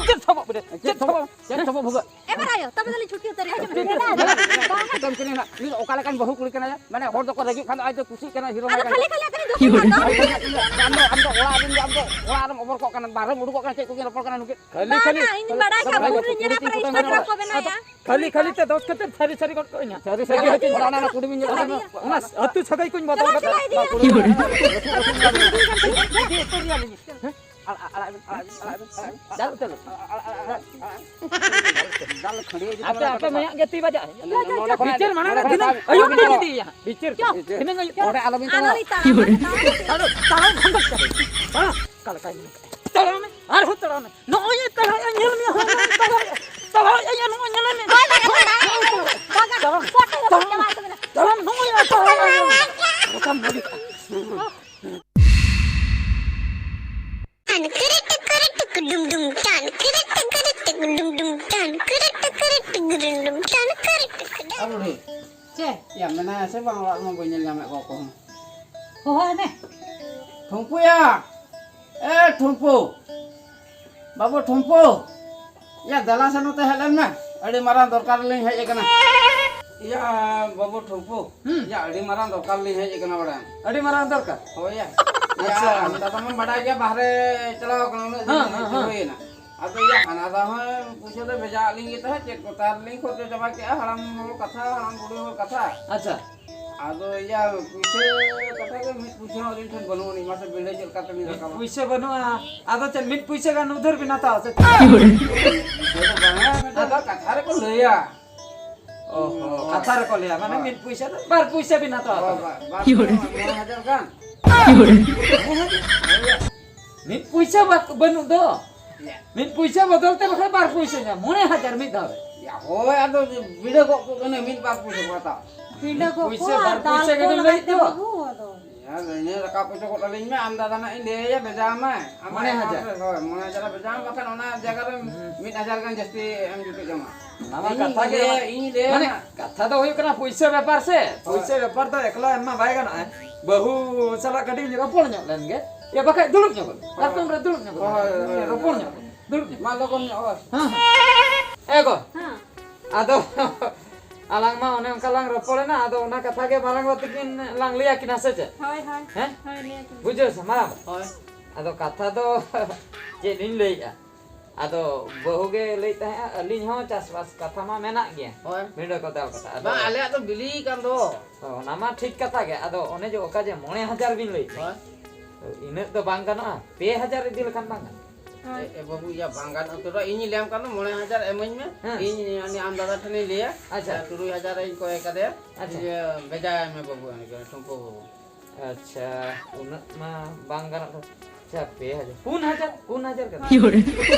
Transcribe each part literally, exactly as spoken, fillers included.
ᱪᱮᱫ ᱥᱚᱵᱚᱜ ᱵᱚᱞᱮ? ᱪᱮᱫ ᱥᱚᱵᱚᱜ? ᱪᱮᱫ ᱥᱚᱵᱚᱜ ᱵᱷᱩᱜᱟᱹᱜ? ᱮ ᱵᱟᱲᱟᱭᱚ, ᱛᱚᱵᱮ ᱫᱚᱞᱤᱧ ᱪᱷᱩᱴᱤ ᱩᱛᱟᱹᱨᱮᱜᱼᱟ᱾ ᱪᱷᱩᱴᱤ ᱩᱛᱟᱹᱨ᱾ ᱢᱮᱛᱟᱢ ᱠᱟᱹᱱᱟᱹᱧ ᱱᱟᱜ, ᱱᱩᱭ ᱫᱚ ᱚᱠᱟ ᱞᱮᱠᱟᱱ ᱵᱟᱹᱦᱩ ᱠᱩᱲᱤ ᱠᱟᱱᱟᱭᱟ? ᱢᱟᱱᱮ ᱦᱚᱲ ᱫᱚᱠᱚ ᱨᱟᱹᱜᱤᱜ ᱠᱷᱟᱱ ᱫᱚ ᱟᱡ ᱫᱚ ᱠᱩᱥᱤᱜ ᱠᱟᱱᱟ, ᱦᱤᱨᱳ ᱟᱫᱚ ᱠᱟᱱᱟ᱾ ᱠᱷᱟᱹᱞᱤ ᱠᱷᱟᱹᱞᱤ ᱟᱹᱠᱷᱨᱤᱧ ᱫᱚ ᱟᱢ ᱫᱚ, ᱟᱢ ᱫᱚ ᱚᱲᱟᱜ ᱨᱮᱱ ᱜᱮ, ᱟᱢ ᱫᱚ ᱚᱲᱟᱜ ᱨᱮᱢ ᱚᱵᱚᱨ ᱠᱚᱜ ᱠᱟᱱᱟ, ᱵᱟᱦᱨᱮᱢ ᱩᱰᱩᱠᱚᱜ ᱠᱟᱱᱟ, ᱪᱮᱫ ᱠᱚᱜᱮ ᱨᱚᱯᱚᱲ ᱠᱟᱱᱟ ᱱᱩᱠᱤᱱ᱾ ᱠᱷᱟᱹᱞᱤ, ᱵᱟᱝᱟ, ᱠᱷᱟᱹᱞᱤ, ᱤᱧ ᱵᱟᱲᱟᱭ ᱠᱷᱟᱱ ᱠᱷᱟᱹᱞᱤ ᱵᱩᱨᱩ ᱨᱮ ᱧᱮᱞ ᱠᱩᱲᱤ ᱟᱠᱟᱫ ᱠᱤᱱ ᱠᱚᱴᱟ ᱠᱚ ᱵᱮᱱᱟᱣᱮᱫᱼᱟ᱾ ᱠᱷᱟᱹᱞᱤ, ᱠᱷᱟᱹᱞᱤ ᱛᱮ ᱫᱚᱥ ᱠᱟᱛᱮ ᱥᱟᱹᱨᱤ, ᱥᱟᱹᱨᱤ ᱜᱚᱫ ᱠᱚᱜ ᱤᱧᱟ᱾ ᱥᱟᱹᱨᱤ, ᱥᱟᱹᱨᱤ ᱦᱚᱪᱚᱧ ᱚᱱᱟ, ᱚᱱᱟ ᱠᱩᱲᱤ ᱵᱤᱱ ᱧᱮᱞ ᱠᱟᱫᱟ? ᱚᱱᱟ ᱟᱹᱛᱩ ᱥᱟᱹᱜᱟᱹᱭ ᱠᱚᱧ ᱵᱚᱫᱚᱞ ᱪᱟᱞᱟᱣ ᱠᱟᱫᱟ᱾ ᱪᱟᱞᱟᱣ ᱤᱫᱤᱭᱟ᱾ ᱠᱩᱲᱤ ᱵᱤᱱ ᱧᱮᱞ ᱠᱟᱫᱟ? ᱤᱫᱤ ᱩᱛᱟᱹᱨ ᱨᱮᱭᱟ ᱞᱤᱧ᱾ ᱦᱮᱸ? ᱟᱲᱟᱜ, ᱟᱲᱟᱜ ᱵᱤᱱ, ᱟᱲᱟᱜ ᱵᱤᱱ, ᱟᱲᱟᱜ ᱵᱤᱱ, ᱟᱲᱟᱜ ᱵᱤᱱ᱾ ᱫᱟᱞ ᱩᱛᱟᱹᱨ ᱵᱤᱱ᱾ ᱫᱟᱞ ᱠᱷᱟᱹᱲᱤᱭᱟᱹ ᱡᱩᱛ ᱟᱯᱮ, ᱵᱟᱲᱟ ᱟᱯᱮ ᱠᱟᱛᱮ ᱢᱟᱭᱟᱜ ᱜᱮ ᱛᱤ ᱵᱟᱡᱟᱜ᱾ ᱱᱚᱰᱮ ᱠᱷᱚᱱᱟᱜ, ᱵᱤᱪᱟᱹᱨ ᱢᱟᱲᱟᱝ ᱨᱮ ᱱᱚᱰᱮ ᱛᱤᱱᱟᱹᱜ ᱠᱷᱚᱱᱟᱜ ᱟᱹᱭᱩᱵ ᱵᱤᱱ ᱤᱫᱤᱭᱟ? ᱵᱤᱪᱟᱹᱨ᱾ ᱪᱚ᱾ ᱛᱤᱱᱟᱹᱜ ᱟᱹᱭᱩᱵ? ᱚᱸᱰᱮ ᱟᱞᱚᱵᱤᱱ ᱟᱞᱚ ᱪᱟᱞᱟᱜᱼᱟ᱾ ᱞᱤᱧ ᱛᱟᱲᱟᱢᱟ᱾ ᱛᱟᱲᱟᱢ, ᱛᱟᱲᱟᱢ ᱵᱷᱟᱸᱜᱟᱜ ᱠᱟᱱᱟ᱾ ᱛᱟᱲᱟᱢ, ᱚᱠᱟ ᱞᱮᱠᱟᱭ ᱢᱮᱱ ᱠᱟᱜᱼᱟ? ᱛᱟᱲᱟᱢ ᱢᱮ, ᱟᱨᱦᱚᱸ ᱛᱟᱲᱟᱢ ᱢᱮ᱾ ᱱᱚᱜᱼᱚᱭ ᱮ ᱛᱟᱲᱟᱢᱮᱜᱼᱟ, ᱧᱮᱞ ᱢᱮ, ᱦᱚᱲ ᱱᱚᱜᱼᱚᱭ ᱛᱟᱲᱟᱢᱮᱜᱼᱟ᱾ ᱛᱟᱲᱟᱢᱮᱜᱼᱟ, ᱧᱮᱞ ᱢᱮ᱾ ᱵᱟᱭ ᱵᱟᱲᱟᱭᱟ, ᱵᱟᱭ ᱵᱟᱲᱟᱭᱟ᱾ ᱛᱟᱲᱟᱢ, ᱛᱟᱲᱟᱢ, ᱛᱟᱲᱟᱢ, ᱱᱚᱜᱼᱚᱭ ᱮ ᱛᱟᱲᱟᱢᱮᱜᱼᱟ, ᱧᱮᱞ ᱢᱮ᱾ ᱚᱠᱟᱢ ᱵᱷᱟᱹᱜᱤ ᱠᱟᱜᱼᱟ? ᱴᱟᱱ ᱠᱤᱨᱤ ᱴᱤᱠᱤᱨᱤ ᱴᱤᱠᱤ ᱰᱩᱢ ᱰᱩᱢ, ᱴᱟᱱ ᱠᱤᱨᱤ ᱴᱤᱠᱤᱨᱤ ᱴᱤᱠᱤ ᱰᱩᱢ ᱰᱩᱢ, ᱴᱟᱱ ᱠᱤᱨᱤ ᱴᱤᱠᱤᱨᱤ ᱴᱤᱠᱤ ᱰᱩᱢ ᱰᱩᱢ, ᱴᱟᱱ ᱠᱤᱨᱤ ᱴᱤᱠᱤ ᱰᱩᱢ᱾ ᱟ ᱵᱩᱰᱷᱤ᱾ ᱪᱮᱫ? ᱭᱟ, ᱢᱮᱱᱟᱭᱟ ᱥᱮ ᱵᱟᱝ ᱚᱲᱟᱜ ᱨᱮᱢᱟ ᱵᱟᱹᱧ ᱧᱮᱞ ᱧᱟᱢᱮᱫ ᱠᱚᱣᱟ ᱚᱠᱚᱭ ᱦᱚᱸ᱾ ᱦᱚᱦᱚᱣᱟᱭ ᱢᱮ᱾ ᱴᱷᱩᱢᱯᱩᱭᱟ! ᱮ ᱴᱷᱩᱢᱯᱩ! ᱵᱟᱹᱵᱩ ᱴᱷᱩᱢᱯᱩ! ᱭᱟ, ᱫᱮᱞᱟ ᱥᱮ ᱱᱚᱛᱮ ᱦᱮᱡ ᱞᱮᱱ ᱢᱮ᱾ ᱟᱹᱰᱤ ᱢᱟᱨᱟᱝ ᱫᱚᱨᱠᱟᱨ ᱨᱮᱞᱤᱧ ᱦᱮᱡ ᱟᱠᱟᱱᱟ᱾ ᱭᱟ, ᱵᱟᱹᱵᱩ ᱴᱷᱩᱢᱯᱩ᱾ ᱦᱩᱸ᱾ ᱭᱟ, ᱟᱹᱰᱤ ᱢᱟᱨᱟᱝ ᱫᱚᱨᱠᱟᱨ ᱨᱮᱞᱤᱧ ᱦᱮᱡ ᱟᱠᱟᱱᱟ ᱵᱟᱲᱟᱭᱟᱢ᱾ ᱟᱹᱰᱤ ᱢᱟᱨᱟᱝ ᱫᱚᱨᱠᱟᱨ? ᱦᱳᱭ ᱭᱟ᱾ ᱟᱪᱪᱷᱟ᱾ ᱭᱟ, ᱟᱢ ᱫᱟᱫᱟ ᱢᱟᱢ ᱵᱟᱰᱟᱭ ᱜᱮᱭᱟ, ᱵᱟᱦᱨᱮ ᱪᱟᱞᱟᱣ ᱟᱠᱟᱱᱟ, ᱩᱱᱟᱹᱜ ᱫᱤᱱ ᱦᱮᱸ, ᱦᱮᱸ, ᱦᱮᱸ᱾ ᱦᱩᱭᱮᱱᱟ᱾ ᱟᱫᱚ ᱭᱟ, ᱦᱟᱱᱟ ᱫᱷᱟᱣ ᱦᱚᱸ ᱯᱩᱭᱥᱟᱹ ᱫᱚ ᱵᱷᱮᱡᱟ ᱟᱫ ᱞᱤᱧ ᱜᱮ ᱛᱟᱦᱮᱸᱫ, ᱪᱮᱫ ᱠᱚᱛᱮ ᱟᱨ ᱞᱤᱧ ᱠᱷᱚᱨᱪᱟ ᱪᱟᱵᱟ ᱠᱮᱜᱼᱟ, ᱦᱟᱲᱟᱢ ᱦᱚᱲ ᱠᱟᱛᱷᱟ, ᱦᱟᱲᱟᱢ ᱵᱩᱲᱦᱤ ᱦᱚᱲ ᱠᱟᱛᱷᱟ᱾ ᱟᱪᱪᱷᱟ᱾ ᱟᱫᱚ ᱭᱟ, ᱯᱩᱭᱥᱟᱹ ᱠᱟᱛᱷᱟ ᱜᱮ, ᱢᱤᱫ ᱯᱩᱭᱥᱟᱹ ᱦᱚᱸ ᱟᱹᱞᱤᱧ ᱴᱷᱮᱱ ᱵᱟᱹᱱᱩᱜ ᱟᱹᱱᱤᱡ, ᱢᱟᱥᱮ ᱵᱤᱸᱰᱟᱹ ᱪᱮᱫ ᱞᱮᱠᱟ ᱛᱮᱞᱤᱧ ᱨᱟᱠᱟᱵᱟ? ᱯᱩᱭᱥᱟᱹ ᱵᱟᱹᱱᱩᱜᱼᱟ, ᱟᱫᱚ ᱪᱮᱫ ᱢᱤᱫ ᱯᱩᱭᱥᱟᱹ ᱜᱟᱱ ᱩᱫᱷᱟᱹᱨ ᱵᱤᱱ ᱦᱟᱛᱟᱣᱟ ᱥᱮ ᱪᱮᱫ? ᱯᱩᱭᱥᱟᱹ ᱫᱚ ᱵᱟᱝᱟ, ᱢᱤᱫᱴᱟᱝ ᱟᱫᱚ ᱠᱟᱛᱷᱟ ᱨᱮᱠᱚ ᱞᱟᱹᱭᱟ᱾ ᱚ ᱦᱚᱸ, ᱠᱟᱛᱷᱟ ᱨᱮᱠᱚ ᱞᱟᱹᱭᱟ, ᱢᱟᱱᱮ ᱦᱳᱭ᱾ ᱢᱤᱫ ᱯᱩᱭᱥᱟᱹ ᱫᱚ ᱵᱟᱨ ᱯᱩᱭᱥᱟᱹ ᱵᱤᱱ ᱦᱟᱛᱟᱣᱟ ᱛᱚ᱾ ᱵᱟ-, ᱵᱟᱨ ᱯᱩᱭᱥᱟᱹ ᱢᱟ ᱢᱚᱬᱮ ᱦᱟᱡᱟᱨ ᱜᱟᱱ᱾ ᱢᱤᱫ ᱯᱩᱭᱥᱟᱹ ᱵᱟ-, ᱵᱟᱹᱱᱩᱜ ᱫᱚ᱾ ᱭᱟ᱾ ᱢᱤᱫ ᱯᱩᱭᱥᱟᱹ ᱵᱚᱫᱚᱞ ᱛᱮ ᱵᱟᱠᱷᱟᱱ ᱵᱟᱨ ᱯᱩᱭᱥᱟᱹ ᱧᱟᱢ, ᱢᱚᱬᱮ ᱦᱟᱡᱟᱨ ᱢᱤᱫ ᱫᱷᱟᱣ ᱨᱮ᱾ ᱭᱟ, ᱦᱳᱭ, ᱟᱫᱚ ᱵᱤᱰᱟᱹ ᱜᱚᱜ ᱠᱚ ᱠᱟᱱᱟ, ᱢᱤᱫ ᱵᱟᱨ ᱯᱩᱭᱥᱟᱹ ᱠᱚ ᱦᱟᱛᱟᱣᱟ᱾ ᱯᱤᱸᱰᱟᱹ ᱠᱚ ᱯᱩᱭᱥᱟᱹ ᱠᱚ ᱵᱟᱨ ᱫᱟᱞ ᱯᱩᱭᱥᱟᱹ ᱠᱚ ᱜᱮᱵᱤᱱ ᱞᱟᱹᱭᱮᱫ ᱞᱟᱜᱟᱜ ᱫᱚ᱾ ᱛᱟᱵᱚ ᱟᱫᱚ᱾ ᱭᱟ, ᱤᱧ ᱨᱟᱠᱟᱵ ᱦᱚᱪᱚ ᱜᱚᱫ ᱟᱹᱞᱤᱧ ᱢᱮ, ᱟᱢ ᱫᱟᱫᱟ ᱱᱟᱜ ᱤᱧ ᱞᱟᱹᱭ ᱟᱭᱟ, ᱵᱷᱮᱡᱟ ᱟᱢᱟᱭ᱾ ᱟᱢᱟᱜ ᱢᱚᱬᱮ ᱦᱟᱡᱟᱨ᱾ account ᱨᱮ, ᱦᱳᱭ, ᱢᱚᱬᱮ ᱦᱟᱡᱟᱨ ᱵᱷᱮᱡᱟ ᱟᱢ, ᱵᱟᱠᱷᱟᱱ ᱚᱱᱟ ᱡᱟᱭᱜᱟ ᱨᱮ ᱦᱩᱸ᱾ ᱢᱤᱫ ᱦᱟᱡᱟᱨ ᱜᱟᱱ ᱡᱟᱹᱥᱛᱤ ᱮᱢ ᱡᱩᱴᱩᱡ ᱟᱢᱟ᱾ ᱚᱱᱟ ᱢᱟ ᱤᱧ ᱠᱟᱛᱷᱟ ᱜᱮ ᱞᱟᱹᱭᱟ, ᱵᱟᱝ᱾ ᱤᱧ ᱞᱟᱹᱭᱟ ᱢᱟᱱᱮ, ᱦᱟᱸᱜ᱾ ᱠᱟᱛᱷᱟ ᱫᱚ ᱦᱩᱭᱩᱜ ᱠᱟᱱᱟ, ᱯᱩᱭᱥᱟᱹ ᱵᱮᱯᱟᱨ ᱥᱮ, ᱦᱳᱭ᱾ ᱯᱩᱭᱥᱟᱹ ᱵᱮᱯᱟᱨ ᱫᱚ ᱮᱠᱞᱟ ᱮᱢ ᱢᱟ ᱵᱟᱭ ᱜᱟᱱᱚᱜᱼᱟ᱾ ᱵᱟᱹᱦᱩ ᱥᱟᱞᱟᱜ ᱠᱟᱹᱴᱤᱡ ᱨᱚᱯᱚᱲ ᱧᱚᱜ ᱞᱮᱱ ᱜᱮ᱾ ᱭᱟ, ᱵᱟᱠᱷᱟᱡ ᱫᱩᱲᱩᱵ ᱧᱚᱜᱚᱜ ᱢᱮ᱾ ᱯᱟᱨᱠᱚᱢ ᱨᱮ ᱫᱩᱲᱩᱵ ᱧᱚᱜᱚᱜ ᱢᱮ᱾ ᱦᱳᱭ, ᱦᱳᱭ, ᱦᱳᱭ᱾ ᱨᱚᱯᱚᱲ ᱧᱚᱜ ᱢᱮ᱾ ᱫᱩᱲᱩᱵ ᱧᱚᱜ ᱢᱮ᱾ ᱢᱟ ᱞᱚᱜᱚᱱ ᱧᱚᱜ, ᱦᱳᱭ᱾ ᱦᱮᱸ, ᱦᱮᱸ᱾ ᱮ ᱜᱚ᱾ ᱦᱮᱸ᱾ ᱟᱫᱚ ᱟᱞᱟᱝ ᱢᱟ ᱚᱱᱮ ᱚᱱᱠᱟ ᱞᱟᱝ ᱨᱚᱯᱚᱲᱮᱱᱟ, ᱟᱫᱚ ᱚᱱᱟ ᱠᱟᱛᱷᱟ ᱜᱮ ᱢᱟᱨᱟᱝ ᱵᱟ ᱛᱟᱹᱠᱤᱱ ᱞᱟᱝ ᱞᱟᱹᱭ ᱟᱹᱠᱤᱱᱟ ᱥᱮ ᱪᱮᱫ? ᱦᱳᱭ, ᱦᱳᱭ᱾ ᱦᱮᱸ? ᱦᱳᱭ, ᱞᱟᱹᱭ ᱟᱹᱠᱤᱱ᱾ ᱵᱩᱡᱷᱟᱹᱣ ᱥᱮ ᱢᱟᱨᱟᱝ ᱵᱟ? ᱦᱳᱭ᱾ ᱟᱫᱚ ᱠᱟᱛᱷᱟ ᱫᱚ ᱪᱮᱫ ᱤᱧ ᱞᱟᱹᱭᱮᱜᱼᱟ? ᱟᱫᱚ ᱵᱟᱹᱦᱩ ᱜᱮ ᱞᱟᱹᱭ ᱛᱟᱦᱮᱸᱜᱼᱟ, ᱟᱹᱞᱤᱧ ᱦᱚᱸ ᱪᱟᱥᱵᱟᱥ ᱠᱟᱛᱷᱟ ᱢᱟ ᱢᱮᱱᱟᱜ ᱜᱮᱭᱟ᱾ ᱦᱳᱭ᱾ ᱵᱷᱤᱸᱰᱟᱹ ᱠᱚ ᱫᱟᱞ ᱠᱟᱛᱷᱟ᱾ ᱟᱫᱚ ᱵᱟᱝ, ᱟᱞᱮᱭᱟᱜ ᱫᱚ ᱵᱤᱞᱤ ᱠᱟᱱ ᱫᱚ᱾ ᱚ, ᱚᱱᱟ ᱢᱟ ᱴᱷᱤᱠ ᱠᱟᱛᱷᱟ ᱜᱮ᱾ ᱟᱫᱚ ᱚᱱᱮ ᱡᱮ ᱚᱠᱟ ᱡᱮ ᱢᱚᱬᱮ ᱦᱟᱡᱟᱨ ᱵᱤᱱ ᱞᱟᱹᱭ ᱠᱮᱫ, ᱦᱳᱭ᱾ ᱤᱱᱟᱹᱜ ᱫᱚ ᱵᱟᱝ ᱜᱟᱱᱚᱜᱼᱟ? ᱯᱮ ᱦᱟᱡᱟᱨ ᱤᱫᱤ ᱞᱮᱠᱷᱟᱱ ᱵᱟᱝ ᱜᱟᱱᱚᱜᱼᱟ? ᱦᱳᱭ᱾ ᱮ, ᱮ ᱵᱟᱹᱵᱩ, ᱤᱭᱟᱹ ᱵᱟᱝ ᱜᱟᱱ ᱩᱛᱟᱹᱨᱚᱜᱼᱟ᱾ ᱤᱧᱤᱧ ᱞᱟᱹᱭᱟᱢ ᱠᱟᱱ ᱫᱚ ᱢᱚᱬᱮ ᱦᱟᱡᱟᱨ ᱮᱢᱟᱹᱧ ᱢᱮ᱾ ᱦᱮᱸ᱾ ᱤᱧ ᱩᱱᱤ ᱟᱢ ᱫᱟᱫᱟ ᱴᱷᱮᱱᱤᱧ ᱞᱟᱹᱭᱟ᱾ ᱟᱪᱪᱷᱟ᱾ ᱛᱩᱨᱩᱭ ᱦᱟᱡᱟᱨ ᱤᱧ ᱠᱚᱭ ᱠᱟᱫᱮᱭᱟ᱾ ᱟᱪᱪᱷᱟ᱾ ᱤᱭᱟᱹ, ᱵᱷᱮᱡᱟᱭ ᱢᱮ ᱵᱟᱹᱵᱩ, ᱩᱱᱤ ᱴᱩᱢᱯᱩ ᱵᱟᱹᱵᱩ᱾ ᱟᱪᱪᱷᱟ, ᱩᱱᱟᱹᱜ ᱢᱟ ᱵᱟᱝ ᱜᱟᱱᱚᱜ ᱫᱚ᱾ ᱟᱪᱪᱷᱟ, ᱯᱮ ᱦᱟᱡᱟᱨ, ᱯᱩᱱ ᱦᱟᱡᱟᱨ, ᱯᱩᱱ ᱦᱟᱡᱟᱨ ᱠᱟᱛᱮ᱾ ᱤᱭᱳᱨᱮ᱾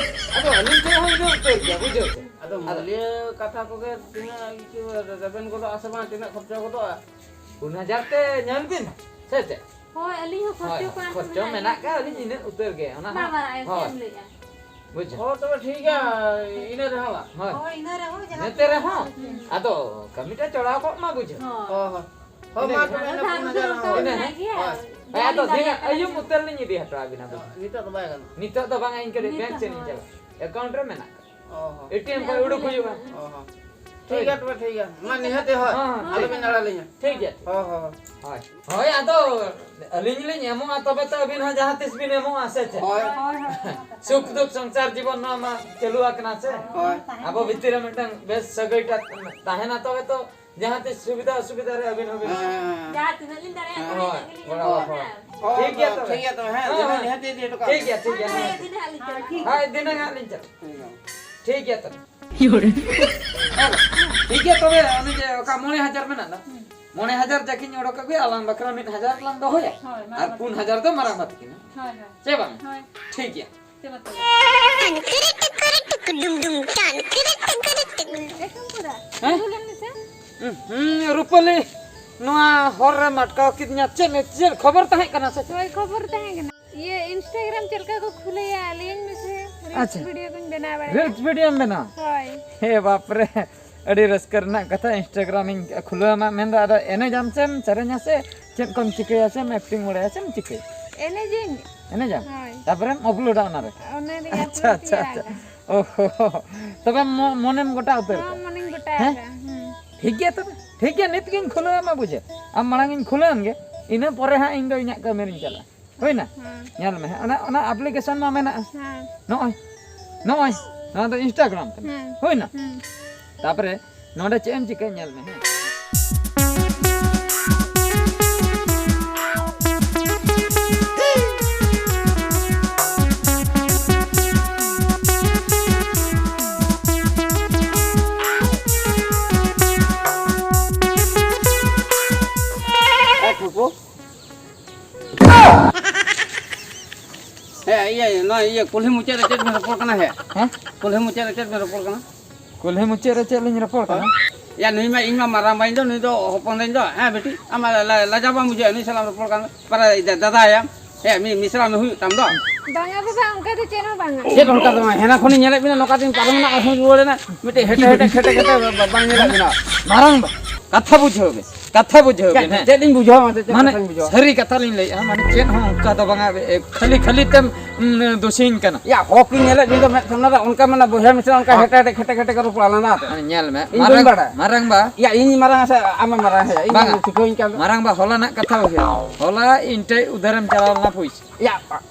ᱟᱫᱚ ᱟᱹᱞᱤᱧ ᱴᱷᱮᱱ ᱦᱚᱸ ᱤᱱᱟᱹ ᱩᱛᱟᱹᱨ ᱜᱮᱭᱟ, ᱵᱩᱡᱷᱟᱹᱣ ᱥᱮ? ᱟᱫᱚ ᱟᱫᱚ ᱢᱩᱞᱤᱭᱟᱹ ᱠᱟᱛᱷᱟ ᱠᱚᱜᱮ ᱛᱤᱱᱟᱹᱜ ᱤᱭᱟᱹ ᱨᱮᱵᱮᱱ ᱜᱚᱫᱚᱜᱼᱟ ᱥᱮ ᱵᱟᱝ, ᱛᱤᱱᱟᱹᱜ ᱠᱷᱚᱨᱪᱟ ᱜᱚᱫᱚᱜᱼᱟ? ᱯᱩᱱ ᱦᱟᱡᱟᱨ ᱛᱮ ᱧᱮᱞ ᱵᱤᱱ, ᱥᱮ ᱪᱮᱫ? ᱦᱳᱭ, ᱟᱹᱞᱤᱧ ᱦᱚᱸ ᱦᱳᱭ, ᱠᱷᱚᱨᱪᱚ ᱠᱚ ᱟᱨ ᱠᱷᱚᱨᱪᱚ ᱢᱮᱱᱟᱜ ᱢᱮᱱᱟᱜ ᱜᱮᱭᱟ᱾ ᱜᱮᱭᱟ, ᱟᱹᱞᱤᱧ ᱤᱱᱟᱹ ᱩᱛᱟᱹᱨ ᱜᱮ, ᱚᱱᱟ ᱵᱟᱝ ᱦᱚᱸ᱾ ᱵᱟᱝ, ᱟᱭ ᱦᱳᱭ᱾ ᱮᱢ ᱞᱟᱹᱭᱮᱜᱼᱟ᱾ ᱵᱩᱡᱷᱟᱹᱣ᱾ ᱦᱳᱭ, ᱛᱚᱵᱮ ᱴᱷᱤᱠ ᱜᱮᱭᱟ, ᱤᱱᱟᱹ ᱨᱮᱦᱚᱸ ᱵᱟᱝ᱾ ᱦᱳᱭ᱾ ᱦᱳᱭ, ᱤᱱᱟᱹ ᱨᱮᱦᱚᱸ ᱡᱟᱦᱟᱸ ᱤᱱᱟᱹ ᱛᱮ ᱨᱮᱦᱚᱸ, ᱦᱩᱸ᱾ ᱟᱫᱚ ᱠᱟᱹᱢᱤᱴᱟ ᱪᱚᱲᱟᱣ ᱠᱚᱜ ᱢᱟ, ᱵᱩᱡᱷᱟᱹᱣ᱾ ᱦᱳᱭ᱾ ᱦᱳᱭ, ᱦᱳᱭ᱾ ᱦᱳᱭ, ᱤᱱᱟᱹ ᱢᱟ ᱜᱮ᱾ ᱛᱚᱵᱮ ᱟᱫᱚ ᱤᱱᱟᱹ ᱫᱷᱟᱨ ᱯᱩᱱ ᱦᱟᱡᱟᱨ ᱩᱫᱷᱟᱹᱨ ᱦᱚᱸ᱾ ᱩᱛᱟᱹᱨ ᱤᱱᱟᱹ ᱢᱮᱱᱟᱜ ᱦᱮᱸ᱾ ᱜᱮᱭᱟ᱾ ᱦᱳᱭ᱾ ᱦᱳᱭ, ᱟᱫᱚ ᱡᱟᱦᱟᱸ ᱫᱷᱤᱱᱟᱹᱝ ᱫᱟᱲᱮᱭᱟᱜ ᱟᱹᱭᱩᱵ ᱠᱟᱱᱟ᱾ ᱩᱛᱟᱹᱨ ᱞᱤᱧ ᱤᱫᱤ ᱦᱚᱴᱚ ᱟᱵᱤᱱᱟ, ᱵᱩᱡᱷᱟᱹᱣ᱾ ᱱᱤᱛᱚᱜ ᱫᱚ ᱵᱟᱭ ᱜᱟᱱᱚᱜᱼᱟ᱾ ᱱᱤᱛᱚᱜ ᱫᱚ ᱵᱟᱝᱟ, ᱤᱧ ᱠᱟᱹᱴᱤᱡ ᱱᱤᱛᱚᱜ ᱵᱮᱝᱠ ᱥᱮᱫ ᱤᱧ ᱦᱳᱭ᱾ ᱪᱟᱞᱟᱜᱼᱟ᱾ ᱮᱠᱟᱣᱩᱱᱴ ᱨᱮ ᱢᱮᱱᱟᱜ ᱠᱟᱜᱼᱟ᱾ ᱚ ᱦᱚᱸ᱾ ᱮ ᱴᱤ ᱮᱢ ᱠᱷᱚᱱ ᱩᱰᱩᱠ ᱦᱩᱭᱩᱜᱼᱟ᱾ ᱚ ᱦᱚᱸ᱾ ᱴᱷᱤᱠ ᱜᱮᱭᱟ ᱛᱚᱵᱮ, ᱴᱷᱤᱠ ᱜᱮᱭᱟ᱾ ᱢᱟ ᱱᱤᱦᱟᱹᱛ ᱜᱮ, ᱦᱳᱭ᱾ ᱦᱚᱸ, ᱦᱚᱸ, ᱟᱞᱚᱵᱤᱱ ᱴᱷᱤᱠ ᱟᱲᱟᱜ ᱞᱤᱧᱟ᱾ ᱴᱷᱤᱠ ᱜᱮᱭᱟ, ᱴᱷᱤᱠ ᱦᱳᱭ, ᱜᱮᱭᱟ᱾ ᱦᱳᱭ, ᱦᱳᱭ᱾ ᱦᱳᱭ᱾ ᱦᱳᱭ, ᱟᱫᱚ ᱟᱹᱞᱤᱧ ᱞᱤᱧ ᱮᱢᱚᱜᱼᱟ, ᱛᱚᱵᱮ ᱛᱚ ᱟᱹᱵᱤᱱ ᱦᱚᱸ ᱡᱟᱦᱟᱸ ᱛᱤᱥ ᱵᱤᱱ ᱮᱢᱚᱜᱼᱟ, ᱥᱮ ᱪᱮᱫ? ᱦᱳᱭ᱾ ᱦᱳᱭ, ᱦᱳᱭ, ᱦᱳᱭ᱾ ᱥᱩᱠ ᱫᱩᱠ ᱥᱚᱝᱥᱟᱨ ᱡᱤᱵᱚᱱ ᱱᱚᱣᱟ ᱢᱟ ᱪᱟᱹᱞᱩ ᱟᱠᱟᱱᱟ ᱥᱮ? ᱦᱳᱭ᱾ ᱟᱵᱚ ᱵᱷᱤᱛᱤᱨ ᱨᱮ ᱢᱤᱫᱴᱟᱝ ᱵᱮᱥ ᱥᱟᱹᱜᱟᱹᱭ ᱴᱟᱜ ᱛᱟᱦᱮᱱᱟ, ᱛᱚᱵᱮ ᱛᱚ ᱡᱟᱦᱟᱸ ᱛᱤᱥ ᱥᱩᱵᱤᱫᱷᱟ ᱚᱥᱩᱵᱤᱫᱷᱟ ᱨᱮ ᱟᱹᱵᱤᱱ ᱦᱚᱸᱵᱤᱱ ᱦᱮᱸ, ᱦᱮᱸ, ᱦᱮᱸ᱾ ᱡᱟᱦᱟᱸ ᱛᱤᱱᱟᱹᱜ ᱞᱤᱧ ᱫᱟᱲᱮᱭᱟᱜᱼᱟ, ᱦᱳᱭ, ᱩᱱᱟᱹᱜ ᱜᱮᱞᱤᱧ ᱜᱚᱲᱚ ᱮᱢᱚᱜᱼᱟ᱾ ᱦᱳᱭ᱾ ᱦᱳᱭ, ᱴᱷᱤᱠ ᱜᱮᱭᱟ ᱛᱚᱵᱮ᱾ ᱴᱷᱤᱠ ᱜᱮᱭᱟ ᱛᱚᱵᱮ, ᱦᱮᱸ, ᱦᱮᱸ, ᱱᱤᱦᱟᱹᱛ ᱦᱮᱸ᱾ ᱤᱫᱤ ᱦᱚᱴᱚ ᱠᱟᱜ ᱴᱷᱤᱠ ᱢᱮ᱾ ᱜᱮᱭᱟ, ᱴᱷᱤᱠ ᱜᱮᱭᱟ, ᱴᱷᱤᱠ ᱜᱮᱭᱟ᱾ ᱦᱳᱭ, ᱫᱤᱱᱟᱹᱝ ᱦᱟᱸᱜ ᱞᱤᱧ ᱪᱟᱞᱟᱜᱼᱟ᱾ ᱦᱳᱭ, ᱫᱤᱱᱟᱹᱝ ᱦᱟᱸᱜ ᱞᱤᱧ ᱪᱟᱞᱟᱜᱼᱟ᱾ ᱴᱷᱤᱠ ᱜᱮᱭᱟ᱾ ᱴᱷᱤᱠ ᱜᱮᱭᱟ ᱛᱚᱵᱮ᱾ ᱤᱭᱳᱨᱮ᱾ ᱦᱮᱸ, ᱴᱷᱤᱠ ᱜᱮᱭᱟ ᱛᱚᱵᱮ, ᱚᱱᱮ ᱡᱮ ᱚᱠᱟ ᱢᱚᱬᱮ ᱦᱟᱡᱟᱨ ᱢᱮᱱᱟᱜ ᱫᱚ, ᱦᱩᱸ᱾ ᱢᱚᱬᱮ ᱦᱟᱡᱟᱨ ᱡᱟᱹᱠᱤᱧ ᱚᱰᱚᱠ ᱟᱹᱜᱩᱭᱟ, ᱟᱞᱟᱝ ᱵᱟᱠᱷᱨᱟ ᱢᱤᱫ ᱦᱟᱡᱟᱨ ᱞᱟᱝ ᱫᱚᱦᱚᱭᱟ᱾ ᱦᱳᱭ, ᱢᱟ ᱟᱨ ᱵᱟᱠᱷᱨᱟ᱾ ᱯᱩᱱ ᱦᱟᱡᱟᱨ ᱫᱚ ᱢᱟᱨᱟᱝ ᱵᱟ ᱛᱟᱹᱠᱤᱱᱟ᱾ ᱦᱳᱭ, ᱦᱳᱭ᱾ ᱪᱮ ᱵᱟᱝ? ᱦᱳᱭ᱾ ᱴᱷᱤᱠ ᱜᱮᱭᱟ᱾ ᱪᱚᱞᱚ ᱛᱚᱵᱮ᱾ ᱮᱠᱫᱚᱢ ᱯᱩᱨᱟ᱾ ᱦᱮᱸ? ᱫᱩᱞᱟᱹᱱ ᱢᱮᱥᱮ᱾ ᱦᱩᱸ, ᱦᱩᱸ, ᱨᱩᱯᱟᱹᱞᱤ, ᱱᱚᱣᱟ ᱦᱚᱨ ᱨᱮᱢ ᱟᱴᱠᱟᱣ ᱠᱤᱫᱤᱧᱟ᱾ ᱪᱮᱫ, ᱪᱮᱫ ᱠᱷᱚᱵᱚᱨ ᱛᱟᱦᱮᱸ ᱠᱟᱱᱟ ᱥᱮ ᱪᱮᱫ? ᱦᱳᱭ, ᱠᱷᱚᱵᱚᱨ ᱛᱟᱦᱮᱸ ᱠᱟᱱᱟ᱾ ᱤᱭᱟᱹ, Instagram ᱪᱮᱫ ᱞᱮᱠᱟ ᱠᱚ ᱠᱷᱩᱞᱟᱹᱭᱟ? ᱞᱟᱹᱭᱟᱹᱧ ᱢᱮᱥᱮ᱾ Reels ᱟᱪᱪᱷᱟ᱾ Video ᱠᱚᱧ ᱵᱮᱱᱟᱣ ᱵᱟᱲᱟᱭᱟ᱾ Reels video ᱮᱢ ᱵᱮᱱᱟᱣᱟ? ᱦᱳᱭ᱾ ᱦᱮ ᱵᱟᱯ ᱨᱮ, ᱟᱹᱰᱤ ᱨᱟᱹᱥᱠᱟᱹ ᱨᱮᱱᱟᱜ ᱠᱟᱛᱷᱟ, Instagram ᱤᱧ ᱠᱷᱩᱞᱟᱹᱣ ᱟᱢᱟ᱾ ᱢᱮᱱᱫᱚ ᱟᱫᱚ ᱮᱱᱮᱡᱟᱢ ᱥᱮᱢ ᱥᱮᱨᱮᱧᱟ ᱥᱮ ᱪᱮᱫ ᱠᱚᱢ ᱪᱤᱠᱟᱹᱭᱟ ᱥᱮᱢ acting ᱵᱟᱲᱟᱭᱟ ᱥᱮᱢ ᱪᱤᱠᱟᱹᱭᱟ? ᱮᱱᱮᱡᱟᱹᱧ᱾ ᱮᱱᱮᱡᱟᱢ? ᱦᱳᱭ᱾ ᱛᱟᱨᱯᱚᱨᱮᱢ ᱟᱯᱞᱳᱰᱟ ᱚᱱᱟᱨᱮ? ᱚᱱᱟᱨᱮ ᱟᱪᱪᱷᱟ, ᱟᱯᱞᱳᱰ ᱟᱪᱪᱷᱟ, ᱤᱭᱟᱹ ᱟᱪᱪᱷᱟ᱾ ᱟᱞᱮ᱾ ᱳᱦᱳ, ᱛᱚᱵᱮ ᱢᱚ-, ᱢᱚᱱᱮᱢ ᱜᱚᱴᱟ ᱩᱛᱟᱹᱨ ᱦᱚᱸ, ᱠᱟᱜᱼᱟ? ᱢᱚᱱᱮᱧ ᱜᱚᱴᱟ ᱦᱮᱸ? ᱟᱠᱟᱜᱼᱟ᱾ ᱦᱩᱸ᱾ ᱴᱷᱤᱠ ᱜᱮᱭᱟ ᱛᱚᱵᱮ, ᱴᱷᱤᱠ ᱜᱮᱭᱟ, ᱱᱤᱛ ᱜᱤᱧ ᱠᱷᱩᱞᱟᱹᱣ ᱟᱢᱟ ᱵᱩᱡᱷᱟᱹ᱾ ᱟᱢ ᱢᱟᱲᱟᱝ ᱤᱧ ᱠᱷᱩᱞᱟᱹᱣ ᱟᱢ ᱜᱮ, ᱤᱱᱟᱹ ᱯᱚᱨᱮ ᱦᱟᱸᱜ ᱤᱧ ᱫᱚ ᱤᱧᱟᱹᱜ ᱠᱟᱹᱢᱤ ᱨᱤᱧ ᱪᱟᱞᱟᱜᱼᱟ᱾ ᱦᱩᱭᱱᱟ? ᱦᱮᱸ᱾ ᱧᱮᱞ ᱢᱮ ᱦᱟᱸᱜ, ᱚᱱᱟ, ᱚᱱᱟ ᱟᱯᱞᱤᱠᱮᱥᱚᱱ ᱢᱟ ᱢᱮᱱᱟᱜᱼᱟ᱾ ᱦᱮᱸ᱾ ᱱᱚᱜᱼᱚᱭ, ᱱᱚᱜᱼᱚᱭ, ᱱᱚᱣᱟ ᱫᱚ Instagram ᱠᱟᱱᱟ᱾ ᱦᱮᱸ᱾ ᱦᱩᱭᱱᱟ? ᱦᱮᱸ᱾ ᱛᱟᱯᱚᱨᱮ ᱱᱚᱰᱮ ᱪᱮᱫ ᱮᱢ ᱪᱤᱠᱟᱹᱭᱟ ᱧᱮᱞ ᱢᱮ, ᱦᱮᱸ᱾ ᱮ ᱴᱷᱩᱠᱩ᱾ ᱦᱮᱸ, ᱤᱭᱟᱹ, ᱱᱚᱣᱟ ᱤᱭᱟᱹ ᱠᱩᱞᱦᱤ ᱢᱩᱪᱟᱹᱫ ᱨᱮ ᱪᱮᱫ ᱵᱮᱱ ᱨᱚᱯᱚᱲ ᱠᱟᱱᱟ ᱦᱮᱸ? ᱦᱮᱸ? ᱠᱩᱞᱦᱤ ᱢᱩᱪᱟᱹᱫ ᱨᱮ ᱪᱮᱫ ᱵᱮᱱ ᱨᱚᱯᱚᱲ ᱠᱟᱱᱟ? ᱠᱩᱞᱦᱤ ᱢᱩᱪᱟᱹᱫ ᱨᱮ ᱪᱮᱫ ᱞᱤᱧ ᱨᱚᱯᱚᱲ ᱠᱟᱱᱟ? ᱭᱟ, ᱱᱩᱭ ᱢᱟ, ᱤᱧ ᱢᱟ ᱢᱟᱨᱟᱝ ᱵᱟᱹᱧ ᱫᱚ, ᱱᱩᱭ ᱫᱚ ᱦᱚᱯᱚᱱ ᱫᱟᱹᱧ ᱫᱚ᱾ ᱦᱮᱸ ᱵᱤᱴᱤ, ᱟᱢ ᱢᱟ ᱞᱟ-, ᱞᱟᱡᱟᱣ ᱵᱟᱢ ᱵᱩᱡᱷᱟᱹᱣᱟ ᱱᱩᱭ ᱥᱟᱞᱟᱜ ᱮᱢ ᱨᱚᱯᱚᱲ ᱠᱟᱱ ᱫᱚ? ᱯᱟᱨᱟ ᱫᱟ-, ᱫᱟᱫᱟᱭᱟᱢ᱾ ᱦᱮᱸ, ᱢᱤ-, ᱢᱤᱥᱨᱟ ᱢᱤ ᱦᱩᱭᱩᱜ ᱛᱟᱢ ᱫᱚ᱾ ᱵᱟᱝᱟ ᱵᱟᱵᱟ, ᱚᱱᱠᱟ ᱫᱚ ᱪᱮᱫ ᱦᱚᱸ ᱵᱟᱝᱟ᱾ ᱪᱮᱫ ᱚᱱᱠᱟ ᱫᱚ ᱵᱟᱝ? ᱦᱮᱱᱟ ᱠᱷᱚᱱᱤᱧ ᱧᱮᱞᱮᱫ ᱵᱤᱱᱟ, ᱱᱚᱝᱠᱟ ᱛᱤᱧ ᱯᱟᱨᱚᱢᱮᱱᱟ, ᱟᱨᱦᱚᱸ ᱨᱩᱣᱟᱹᱲᱮᱱᱟ᱾ ᱢᱤᱫᱴᱮᱡ ᱦᱮᱴᱮ ᱦᱮᱴᱮ ᱠᱷᱮᱴᱮ ᱠᱷᱮᱴᱮ ᱵᱟ-, ᱵᱟ-, ᱵᱟᱝ ᱧᱮᱞᱮᱫ ᱵᱤᱱᱟ᱾ ᱢᱟᱨᱟᱝ ᱵᱟ, ᱠᱟᱛᱷᱟ ᱵᱩᱡᱷᱟᱹᱣ ᱵᱤᱱ, ᱠᱟᱛᱷᱟ ᱵᱩᱡᱷᱟᱹᱣ ᱪᱮᱫ, ᱵᱤᱱ, ᱦᱮᱸ᱾ ᱪᱮᱫ ᱤᱧ ᱵᱩᱡᱷᱟᱹᱣᱟ, ᱢᱟᱥᱮ ᱪᱮᱫ ᱢᱟᱱᱮ, ᱠᱟᱛᱷᱟᱧ ᱵᱩᱡᱷᱟᱹᱣᱟ? ᱥᱟᱹᱨᱤ ᱠᱟᱛᱷᱟ ᱞᱤᱧ ᱞᱟᱹᱭᱮᱫᱼᱟ, ᱢᱟᱱᱮ, ᱪᱮᱫ ᱦᱚᱸ ᱚᱱᱠᱟ ᱫᱚ ᱵᱟᱝᱟ, ᱮ, ᱠᱷᱟᱹᱞᱤ, ᱠᱷᱟᱹᱞᱤ ᱛᱮᱢ, ᱩᱸ, ᱫᱳᱥᱤᱧ ᱠᱟᱱᱟ᱾ ᱭᱟ, ᱦᱚᱠ ᱤᱧ ᱧᱮᱞᱮᱫ ᱢᱮᱭᱟ ᱫᱚ ᱢᱮᱫ ᱥᱟᱢᱱᱟ ᱨᱮ, ᱚᱱᱠᱟ ᱢᱟᱱᱮ ᱵᱚᱭᱦᱟ ᱢᱤᱥᱨᱟ ᱚᱱᱠᱟ ᱦᱚᱠ᱾ ᱦᱮᱴᱮ ᱦᱮᱴᱮ ᱠᱷᱮᱴᱮ ᱠᱷᱮᱴᱮ ᱠᱚ ᱨᱚᱯᱚᱲᱟ ᱞᱟᱸᱫᱟ ᱟᱛᱮ᱾ ᱢᱟᱱᱮ, ᱧᱮᱞ ᱢᱮ, ᱤᱧ ᱵᱟᱹᱧ ᱢᱟᱨᱟᱝ, ᱵᱟᱲᱟᱭᱟ᱾ ᱢᱟᱨᱟᱝ ᱵᱟ᱾ ᱭᱟ, ᱤᱧ ᱢᱟᱨᱟᱝ ᱥᱮ ᱟᱢᱮᱢ ᱢᱟᱨᱟᱝ ᱦᱮᱸ, ᱤᱧ ᱵᱟᱝᱟ᱾ ᱴᱷᱤᱠᱟᱹᱣᱟᱹᱧ ᱠᱟᱱ ᱫᱚ᱾ ᱢᱟᱨᱟᱝ ᱵᱟ, ᱦᱚᱞᱟᱱᱟᱜ ᱠᱟᱛᱷᱟ ᱩᱭᱦᱟᱹᱨ᱾ ᱦᱚᱞᱟ ᱤᱧ ᱴᱷᱮᱡ ᱩᱫᱷᱟᱹᱨᱮᱢ ᱪᱟᱞᱟᱣ ᱞᱮᱱᱟ ᱯᱩᱭᱥᱟᱹ᱾ ᱭᱟ,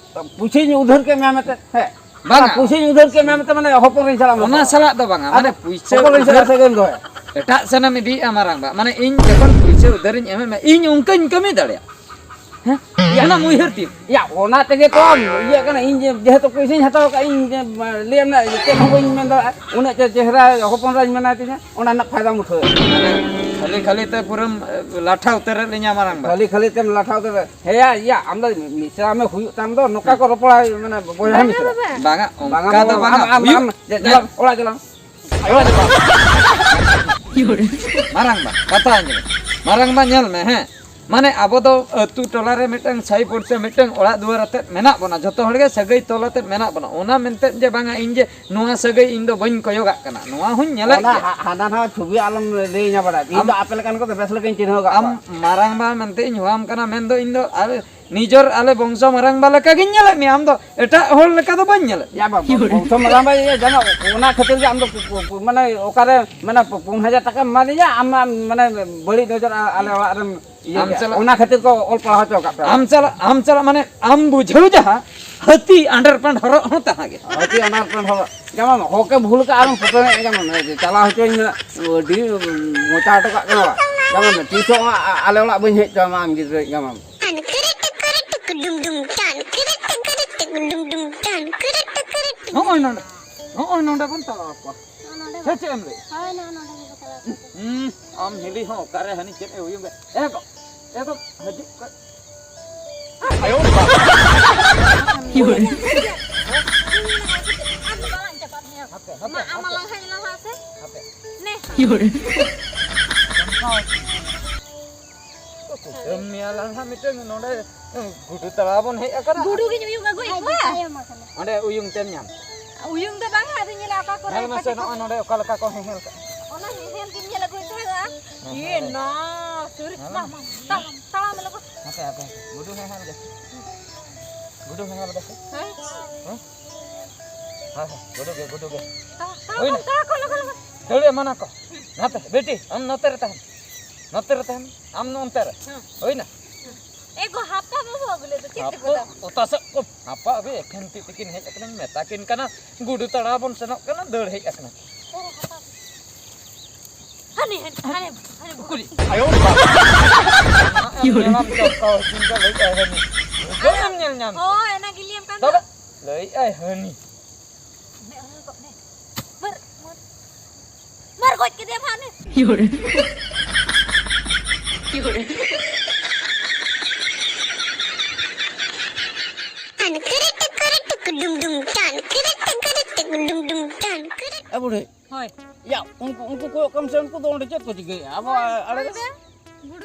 ᱯᱩᱭᱥᱟᱹᱧ ᱩᱫᱷᱟᱹᱨ ᱠᱮᱫ ᱢᱮᱭᱟ ᱢᱮᱱᱛᱮ, ᱦᱮᱸ᱾ ᱵᱟᱝᱟ᱾ ᱯᱩᱭᱥᱟᱹᱧ ᱩᱫᱷᱟᱹᱨ ᱠᱮᱫ ᱢᱮᱭᱟ ᱢᱮᱱᱛᱮ, ᱢᱟᱱᱮ, ᱦᱚᱯᱚᱱ ᱨᱤᱧ ᱪᱟᱞᱟᱜ ᱚᱱᱟ ᱢᱮ᱾ ᱥᱟᱞᱟᱜ ᱫᱚ ᱵᱟᱝᱟ, ᱟᱫᱚ ᱢᱟᱱᱮ, ᱯᱩᱭᱥᱟᱹ ᱦᱚᱯᱚᱱ ᱨᱤᱧ ᱪᱟᱞᱟᱜ ᱩᱫᱷᱟᱹᱨ ᱥᱟᱹᱜᱟᱹᱭ ᱮᱢ ᱫᱚᱦᱚᱭᱟ᱾ ᱮᱴᱟᱜ ᱥᱮᱱᱮᱢ ᱤᱫᱤᱭᱮᱫᱼᱟ ᱢᱟᱨᱟᱝ ᱵᱟ᱾ ᱢᱟᱱᱮ, ᱤᱧ ᱡᱚᱠᱷᱚᱱ ᱯᱩᱭᱥᱟᱹ ᱩᱫᱷᱟᱹᱨᱤᱧ ᱮᱢᱮᱫ ᱢᱮ, ᱤᱧ ᱚᱱᱠᱟᱧ ᱠᱟᱹᱢᱤ ᱫᱟᱲᱮᱭᱟᱜᱼᱟ᱾ ᱦᱮᱸ? ᱭᱟ᱾ ᱚᱱᱟᱢ ᱩᱭᱦᱟᱹᱨ ᱛᱤᱧ᱾ ᱭᱟ, ᱚᱱᱟ ᱛᱮᱜᱮ ᱛᱚ ᱤᱭᱟᱹ ᱠᱟᱱᱟ, ᱤᱧ ᱡᱮ, ᱡᱮᱦᱮᱛᱩ ᱯᱩᱭᱥᱟᱹᱧ ᱦᱟᱛᱟᱣ ᱠᱟᱜᱼᱟ, ᱤᱧ ᱡᱮ, ᱞᱟᱹᱭᱟᱢ ᱱᱟ, ᱪᱮᱫ ᱦᱚᱸ ᱵᱟᱹᱧ ᱢᱮᱱ ᱫᱟᱲᱮᱭᱟᱜᱼᱟ, ᱩᱱᱟᱹᱜ ᱪᱮ-, ᱪᱮᱦᱨᱟ ᱦᱚᱯᱚᱱ ᱨᱟᱧ ᱢᱮᱱᱟᱭ ᱛᱤᱧᱟ, ᱚᱱᱟ ᱨᱮᱱᱟᱜ ᱯᱷᱟᱭᱫᱟᱢ ᱩᱴᱷᱟᱹᱣ᱾ ᱢᱟᱱᱮ, ᱠᱷᱟᱹᱞᱤ ᱠᱷᱟᱹᱞᱤ ᱛᱮ ᱯᱩᱨᱟᱹᱢ, ᱮ, ᱞᱟᱴᱷᱟ ᱩᱛᱟᱹᱨᱮᱫ ᱞᱤᱧᱟ ᱢᱟᱨᱟᱝ ᱵᱟ᱾ ᱠᱷᱟᱹᱞᱤ ᱠᱷᱟᱹᱞᱤ ᱛᱮᱢ ᱞᱟᱴᱷᱟ ᱩᱛᱟᱹᱨᱮᱫ᱾ ᱦᱮᱸᱭᱟ, ᱭᱟ, ᱟᱢ ᱫᱚ ᱢᱤᱥᱨᱟ ᱢᱮ ᱦᱩᱭᱩᱜ ᱛᱟᱢ ᱫᱚ, ᱱᱚᱝᱠᱟ ᱠᱚ ᱨᱚᱯᱚᱲᱟ, ᱢᱟᱱᱮ, ᱵᱚᱭᱦᱟ ᱵᱟᱝᱟ ᱢᱤᱥᱨᱟ᱾ ᱵᱟᱵᱟ᱾ ᱵᱟᱝᱟ, ᱵᱟᱝᱟ ᱚᱱᱠᱟ ᱫᱚ ᱵᱟᱵᱟ, ᱵᱟᱝᱟ, ᱟᱢ, ᱟᱢ, ᱦᱩᱭᱩᱜ ᱟᱢ, ᱪᱮᱫ, ᱪᱮᱫ? ᱪᱟᱞᱟᱜ, ᱚᱲᱟᱜ ᱪᱟᱞᱟᱜ᱾ ᱚᱲᱟᱜ ᱪᱟᱞᱟᱜ᱾ ᱢᱟᱨᱟᱝ ᱵᱟ, ᱠᱟᱛᱷᱟ ᱟᱸᱡᱚᱢ᱾ ᱢᱟᱨᱟᱝ ᱵᱟ, ᱧᱮᱞ ᱢᱮ, ᱦᱮᱸ᱾ ᱢᱟᱱᱮ, ᱟᱵᱚ ᱫᱚ ᱟᱹᱛᱩ ᱴᱚᱞᱟ ᱨᱮ ᱢᱤᱫᱴᱟᱝ ᱥᱟᱹᱭ ᱯᱩᱲᱥᱤ ᱢᱤᱫᱴᱟᱝ ᱚᱲᱟᱜ ᱫᱩᱣᱟᱹᱨ ᱟᱛᱮᱫ ᱢᱮᱱᱟᱜ ᱵᱚᱱᱟ, ᱡᱷᱚᱛᱚ ᱦᱚᱲ ᱜᱮ ᱥᱟᱹᱜᱟᱹᱭ ᱛᱚᱞ ᱟᱛᱮᱫ ᱢᱮᱱᱟᱜ ᱵᱚᱱᱟ᱾ ᱚᱱᱟ ᱢᱮᱱᱛᱮ ᱡᱮ ᱵᱟᱝᱟ, ᱤᱧ ᱡᱮ ᱱᱚᱣᱟ ᱥᱟᱹᱜᱟᱹᱭ ᱤᱧ ᱫᱚ ᱵᱟᱹᱧ ᱠᱚᱭᱚᱜᱟᱜ ᱠᱟᱱᱟ, ᱱᱚᱣᱟ ᱦᱚᱸᱧ ᱧᱮᱞᱮᱫ ᱚᱱᱟ ᱜᱮᱭᱟ᱾ ᱦᱟ-, ᱦᱟᱱᱟ ᱱᱟᱣᱟ ᱪᱷᱚᱵᱤ ᱟᱞᱚᱢ ᱞᱟᱹᱭᱟᱹᱧᱟ ᱵᱟᱲᱟᱭ᱾ ᱤᱧ ᱟᱢ, ᱫᱚ ᱟᱯᱮ ᱞᱮᱠᱟᱱ ᱠᱚᱫᱚ ᱵᱮᱥ ᱞᱮᱠᱟᱧ ᱪᱤᱱᱦᱟᱹᱣ ᱟᱠᱟᱫ ᱟᱢ ᱠᱚᱣᱟ᱾ ᱢᱟᱨᱟᱝ ᱵᱟ ᱢᱮᱱᱛᱮ ᱤᱧ ᱦᱚᱦᱚᱣᱟᱢ ᱠᱟᱱᱟ, ᱢᱮᱱᱫᱚ ᱤᱧ ᱫᱚ ᱟᱨ ᱱᱤᱡᱚᱨ ᱟᱞᱮ ᱵᱚᱝᱥᱚ ᱢᱟᱨᱟᱝᱵᱟ ᱞᱮᱠᱟ ᱜᱤᱧ ᱧᱮᱞᱮᱫ ᱢᱮᱭᱟ, ᱟᱢ ᱫᱚ ᱮᱴᱟᱜ ᱦᱚᱲ ᱞᱮᱠᱟ ᱫᱚ ᱵᱟᱹᱧ ᱧᱮᱞᱮᱫ ᱢᱮᱭᱟ᱾ ᱭᱟ ᱵᱟᱵᱟ, ᱵᱚᱝᱥᱚ ᱢᱟᱨᱟᱝᱵᱟ, ᱤᱭᱟᱹ, ᱡᱟᱱᱚ, ᱚᱱᱟ ᱠᱷᱟᱹᱛᱤᱨ ᱜᱮ ᱟᱢ ᱫᱚ ᱯᱩ-, ᱯᱩ-, ᱯᱩ-, ᱢᱟᱱᱮ, ᱚᱠᱟᱨᱮ, ᱢᱟᱱᱮ, ᱯᱩ-, ᱯᱩᱱ ᱦᱟᱡᱟᱨ ᱴᱟᱠᱟᱢ ᱮᱢᱟ ᱞᱤᱧᱟ, ᱟᱢ ᱢᱟ, ᱢᱟᱱᱮ, ᱵᱟᱹᱲᱤᱡ ᱱᱚᱡᱚᱨ ᱟ-, ᱟᱞᱮ ᱚᱲᱟᱜ ᱨᱮᱢ ᱤᱭᱟᱹ ᱟᱢ ᱠᱮᱜᱼᱟ᱾ ᱪᱟᱞᱟᱜ ᱚᱱᱟ ᱠᱷᱟᱹᱛᱤᱨ ᱠᱚ ᱚᱞ ᱯᱟᱲᱦᱟᱣ ᱦᱚᱪᱚ ᱟᱠᱟᱫ ᱯᱮᱭᱟ᱾ ᱟᱢ ᱪᱟᱞᱟᱜ, ᱟᱢ ᱪᱟᱞᱟᱜ, ᱢᱟᱱᱮ, ᱟᱢ ᱵᱩᱡᱷᱟᱹᱣ ᱡᱟᱦᱟᱸ, ᱦᱟᱹᱛᱤ underpant ᱦᱚᱨᱚᱜ ᱦᱚᱸ ᱛᱟᱦᱮᱸ ᱜᱮ᱾ ᱦᱟᱹᱛᱤ underpant ᱦᱚᱨᱚᱜ᱾ ᱡᱮᱢᱚᱱ ᱦᱚᱠᱮ ᱵᱷᱩᱞ ᱠᱟᱜᱼᱟ, ᱟᱨᱮᱢ ᱯᱷᱳᱴᱳᱭᱮᱫ, ᱡᱮᱢᱚᱱ ᱪᱟᱞᱟᱣ ᱦᱚᱪᱚᱧ ᱢᱮ, ᱟᱹᱰᱤ ᱢᱚᱪᱟ ᱦᱚᱴᱚ ᱠᱟᱜ ᱠᱟᱱᱟ᱾ ᱡᱮᱢᱚᱱ ᱛᱤᱥ ᱦᱚᱸ ᱟ-, ᱟ-, ᱟᱞᱮ ᱚᱲᱟᱜ ᱵᱟᱹᱧ ᱦᱮᱡ ᱦᱚᱪᱚ ᱟᱢᱟ ᱟᱢ ᱜᱤᱫᱽᱨᱟᱹ, ᱡᱮᱢᱚᱱ᱾ ᱱᱚᱜᱼᱚᱭ ᱱᱚᱰᱮ, ᱱᱚᱜᱼᱚᱭ ᱱᱚᱰᱮ ᱵᱚᱱ ᱛᱟᱲᱟᱣ ᱠᱚᱣᱟ᱾ ᱦᱳᱭ, ᱱᱚᱜᱼᱚ ᱱᱚᱰᱮ ᱜᱮ ᱵᱚ ᱛᱟᱲᱟᱣ ᱠᱚᱣᱟ᱾ ᱥᱮ ᱪᱮᱫ ᱮᱢ ᱞᱟᱹᱭ? ᱦᱳᱭ, ᱱᱚᱜᱼᱚ ᱱᱚᱰᱮ ᱜᱮ ᱵᱚ ᱛᱟᱲᱟᱣ ᱠᱚᱣᱟ᱾ ᱦᱩᱸ, ᱟᱢ ᱦᱤᱞᱤ ᱦᱚᱸ ᱚᱠᱟᱨᱮ ᱦᱟᱹᱱᱤ ᱪᱮᱫ ᱮ ᱦᱩᱭᱩᱜ ᱜᱮ? ᱮ ᱜᱚ, ᱮ ᱜᱚ, ᱦᱤᱡᱩᱜ ᱠᱚ᱾ ᱟᱭᱳ ᱵᱟᱵᱟ᱾ ᱤᱭᱳ ᱨᱮ᱾ ᱟᱫᱚ ᱵᱟᱝ ᱪᱟᱯᱟᱫ ᱢᱮᱭᱟ᱾ ᱦᱟᱯᱮ, ᱦᱟᱯᱮ, ᱢᱟ, ᱟᱢ ᱦᱟᱯᱮ᱾ ᱞᱟᱝ ᱦᱮᱡ ᱞᱟᱝ ᱦᱟᱸᱜ ᱥᱮ᱾ ᱦᱟᱯᱮ᱾ ᱱᱮ᱾ ᱤᱭᱳ ᱨᱮ᱾ ᱠᱩᱴᱟᱹᱢ ᱢᱮᱭᱟ ᱞᱟᱝ ᱦᱟᱸᱜ ᱢᱤᱫᱴᱮᱱ ᱱᱚᱰᱮ ᱜᱩᱰᱩ ᱛᱟᱲᱟᱣ ᱵᱚᱱ ᱦᱮᱡ ᱟᱠᱟᱱᱟ᱾ ᱜᱩᱰᱩ ᱜᱤᱧ ᱩᱭᱩᱝ ᱟᱹᱜᱩᱭᱮᱫ ᱠᱚᱣᱟ᱾ ᱚᱸᱰᱮ ᱩᱭᱩᱝ ᱛᱮᱢ ᱧᱟᱢ᱾ ᱩᱭᱩᱝ ᱫᱚ ᱵᱟᱝᱟ, ᱟᱫᱚᱧ ᱧᱮᱞᱟ ᱚᱠᱟ ᱠᱚᱨᱮ ᱧᱮᱞ ᱢᱮᱥᱮ, ᱯᱟᱪᱮ ᱠᱚ ᱱᱚᱜᱼᱚᱭ ᱱᱚᱰᱮ ᱚᱠᱟ ᱞᱮᱠᱟ ᱠᱚ ᱦᱮᱦᱮᱞ ᱠᱟᱜᱼᱟ᱾ ᱚᱱᱟ ᱦᱮᱦᱮᱞ ᱜᱤᱧ ᱧᱮᱞ ᱟᱹᱜᱩᱭᱮᱫ ᱛᱟᱦᱮᱸᱫᱼᱟ᱾ ᱦᱮᱸ, ᱤᱭᱮ ᱦᱮᱸ᱾ ᱱᱟ, ᱥᱩᱨ, ᱦᱮᱸ, ᱢᱟ, ᱢᱟ᱾ ᱢᱟ, ᱛᱟᱲᱟᱢ, ᱛᱟᱲᱟᱢ ᱞᱚᱜᱚᱱ᱾ ᱦᱟᱯᱮ, ᱦᱟᱯᱮ, ᱦᱟᱯᱮ᱾ ᱜᱩᱰᱩ ᱦᱮᱦᱮᱞ ᱜᱮ᱾ ᱜᱩᱰᱩ ᱦᱮᱦᱮᱞ ᱜᱮ᱾ ᱦᱮᱸ? ᱦᱮᱸ? ᱦᱮᱸ, ᱦᱮᱸ, ᱜᱩᱰᱩ ᱜᱮ, ᱜᱩᱰᱩ ᱜᱮ᱾ ᱛᱟᱲᱟᱢ, ᱛᱟᱲᱟᱢ, ᱦᱩᱭᱱᱟ? ᱛᱟᱲᱟᱢ, ᱞᱚᱜᱚᱱ, ᱞᱚᱜᱚᱱ᱾ ᱫᱟᱹᱲ ᱮᱢᱟᱱᱟ ᱠᱚ᱾ ᱱᱟᱛᱮ, ᱵᱤᱴᱤ, ᱟᱢ ᱱᱚᱛᱮ ᱨᱮ ᱛᱟᱦᱮᱱ᱾ ᱱᱚᱛᱮ ᱨᱮ ᱛᱟᱦᱮᱱ᱾ ᱟᱢ ᱱᱚᱱᱛᱮ ᱨᱮ᱾ ᱦᱮᱸ᱾ ᱦᱩᱭᱱᱟ? ᱮ ᱜᱚ, ᱦᱟᱯᱟ ᱵᱟᱹᱵᱩ ᱟᱹᱜᱩ ᱞᱮᱫ ᱫᱚ ᱪᱮᱫ ᱛᱮᱠᱚ ᱦᱟᱯᱟ, ᱫᱟᱵ? ᱚᱛᱟ ᱥᱮᱫ ᱠᱚ, ᱦᱟᱯᱟ ᱟᱹᱜᱩ, ᱮᱠᱷᱮᱱ ᱛᱤ ᱛᱤᱠᱤᱱ ᱦᱮᱡ ᱟᱠᱟᱱᱟᱹᱧ, ᱢᱮᱛᱟ ᱠᱤᱱ ᱠᱟᱱᱟ, ᱜᱩᱰᱩ ᱛᱟᱲᱟᱣ ᱵᱚᱱ ᱥᱮᱱᱚᱜ ᱠᱟᱱᱟ, ᱫᱟᱹᱲ ᱦᱮᱡ ᱟᱠᱟᱱᱟ᱾ ᱦᱟᱹᱱᱤ, ᱦᱟᱹᱱᱤ, ᱦᱟᱹᱱᱤ, ᱦᱟᱹᱱᱤ ᱵᱩᱠᱩᱞᱤ᱾ ᱟᱭᱳ ᱵᱟᱵᱟ᱾ ᱟᱢ ᱧᱮᱞᱟᱢ ᱪᱚ, ᱚᱠᱟ ᱦᱚᱲ ᱪᱤᱱᱛᱟᱹ ᱞᱟᱹᱭ ᱟᱭ ᱦᱟᱹᱱᱤ᱾ ᱵᱩᱡᱷᱟᱹᱣ ᱮᱢ ᱧᱮᱞ ᱧᱟᱢ ᱠᱮᱫᱟ᱾ ᱦᱳᱭ, ᱚᱱᱟ ᱜᱮ ᱞᱟᱹᱭᱟᱢ ᱠᱟᱱ ᱫᱚ᱾ ᱛᱚᱵᱮ ᱞᱟᱹᱭ ᱟᱭ ᱦᱟᱹᱱᱤ᱾ ᱢᱮ, ᱚᱱᱟ ᱠᱚ ᱢᱮ᱾ ᱢᱟᱨ, ᱢᱟᱨ᱾ ᱢᱟᱨ ᱜᱚᱡ ᱠᱮᱫᱮᱭᱟᱢ ᱦᱟᱸᱜ ᱩᱱᱤ᱾ ᱤᱭᱳ ᱨᱮ᱾ ᱤᱭᱳ ᱨᱮ᱾ ᱴᱟᱱ ᱠᱤᱨᱤ ᱴᱤᱠᱤᱨᱤ ᱴᱤᱠᱤ ᱰᱩᱢ ᱰᱩᱢ ᱴᱟᱱ ᱠᱤᱨᱤ ᱴᱤᱠᱤᱨᱤ ᱴᱤᱠᱤ ᱰᱩᱢ ᱰᱩᱢ ᱴᱟᱱ ᱠᱤᱨᱤ᱾ ᱮ ᱵᱩᱰᱷᱤ᱾ ᱦᱳᱭ᱾ ᱭᱟ, ᱩᱱᱠᱩ, ᱩᱱᱠᱩ ᱠᱚᱭᱚᱜ ᱠᱟᱢ ᱥᱮ, ᱩᱱᱠᱩ ᱫᱚ ᱚᱸᱰᱮ ᱪᱮᱫ ᱠᱚ ᱪᱤᱠᱟᱹᱭᱮᱫᱼᱟ? ᱟᱵᱚ ᱟᱲᱮ ᱨᱮ?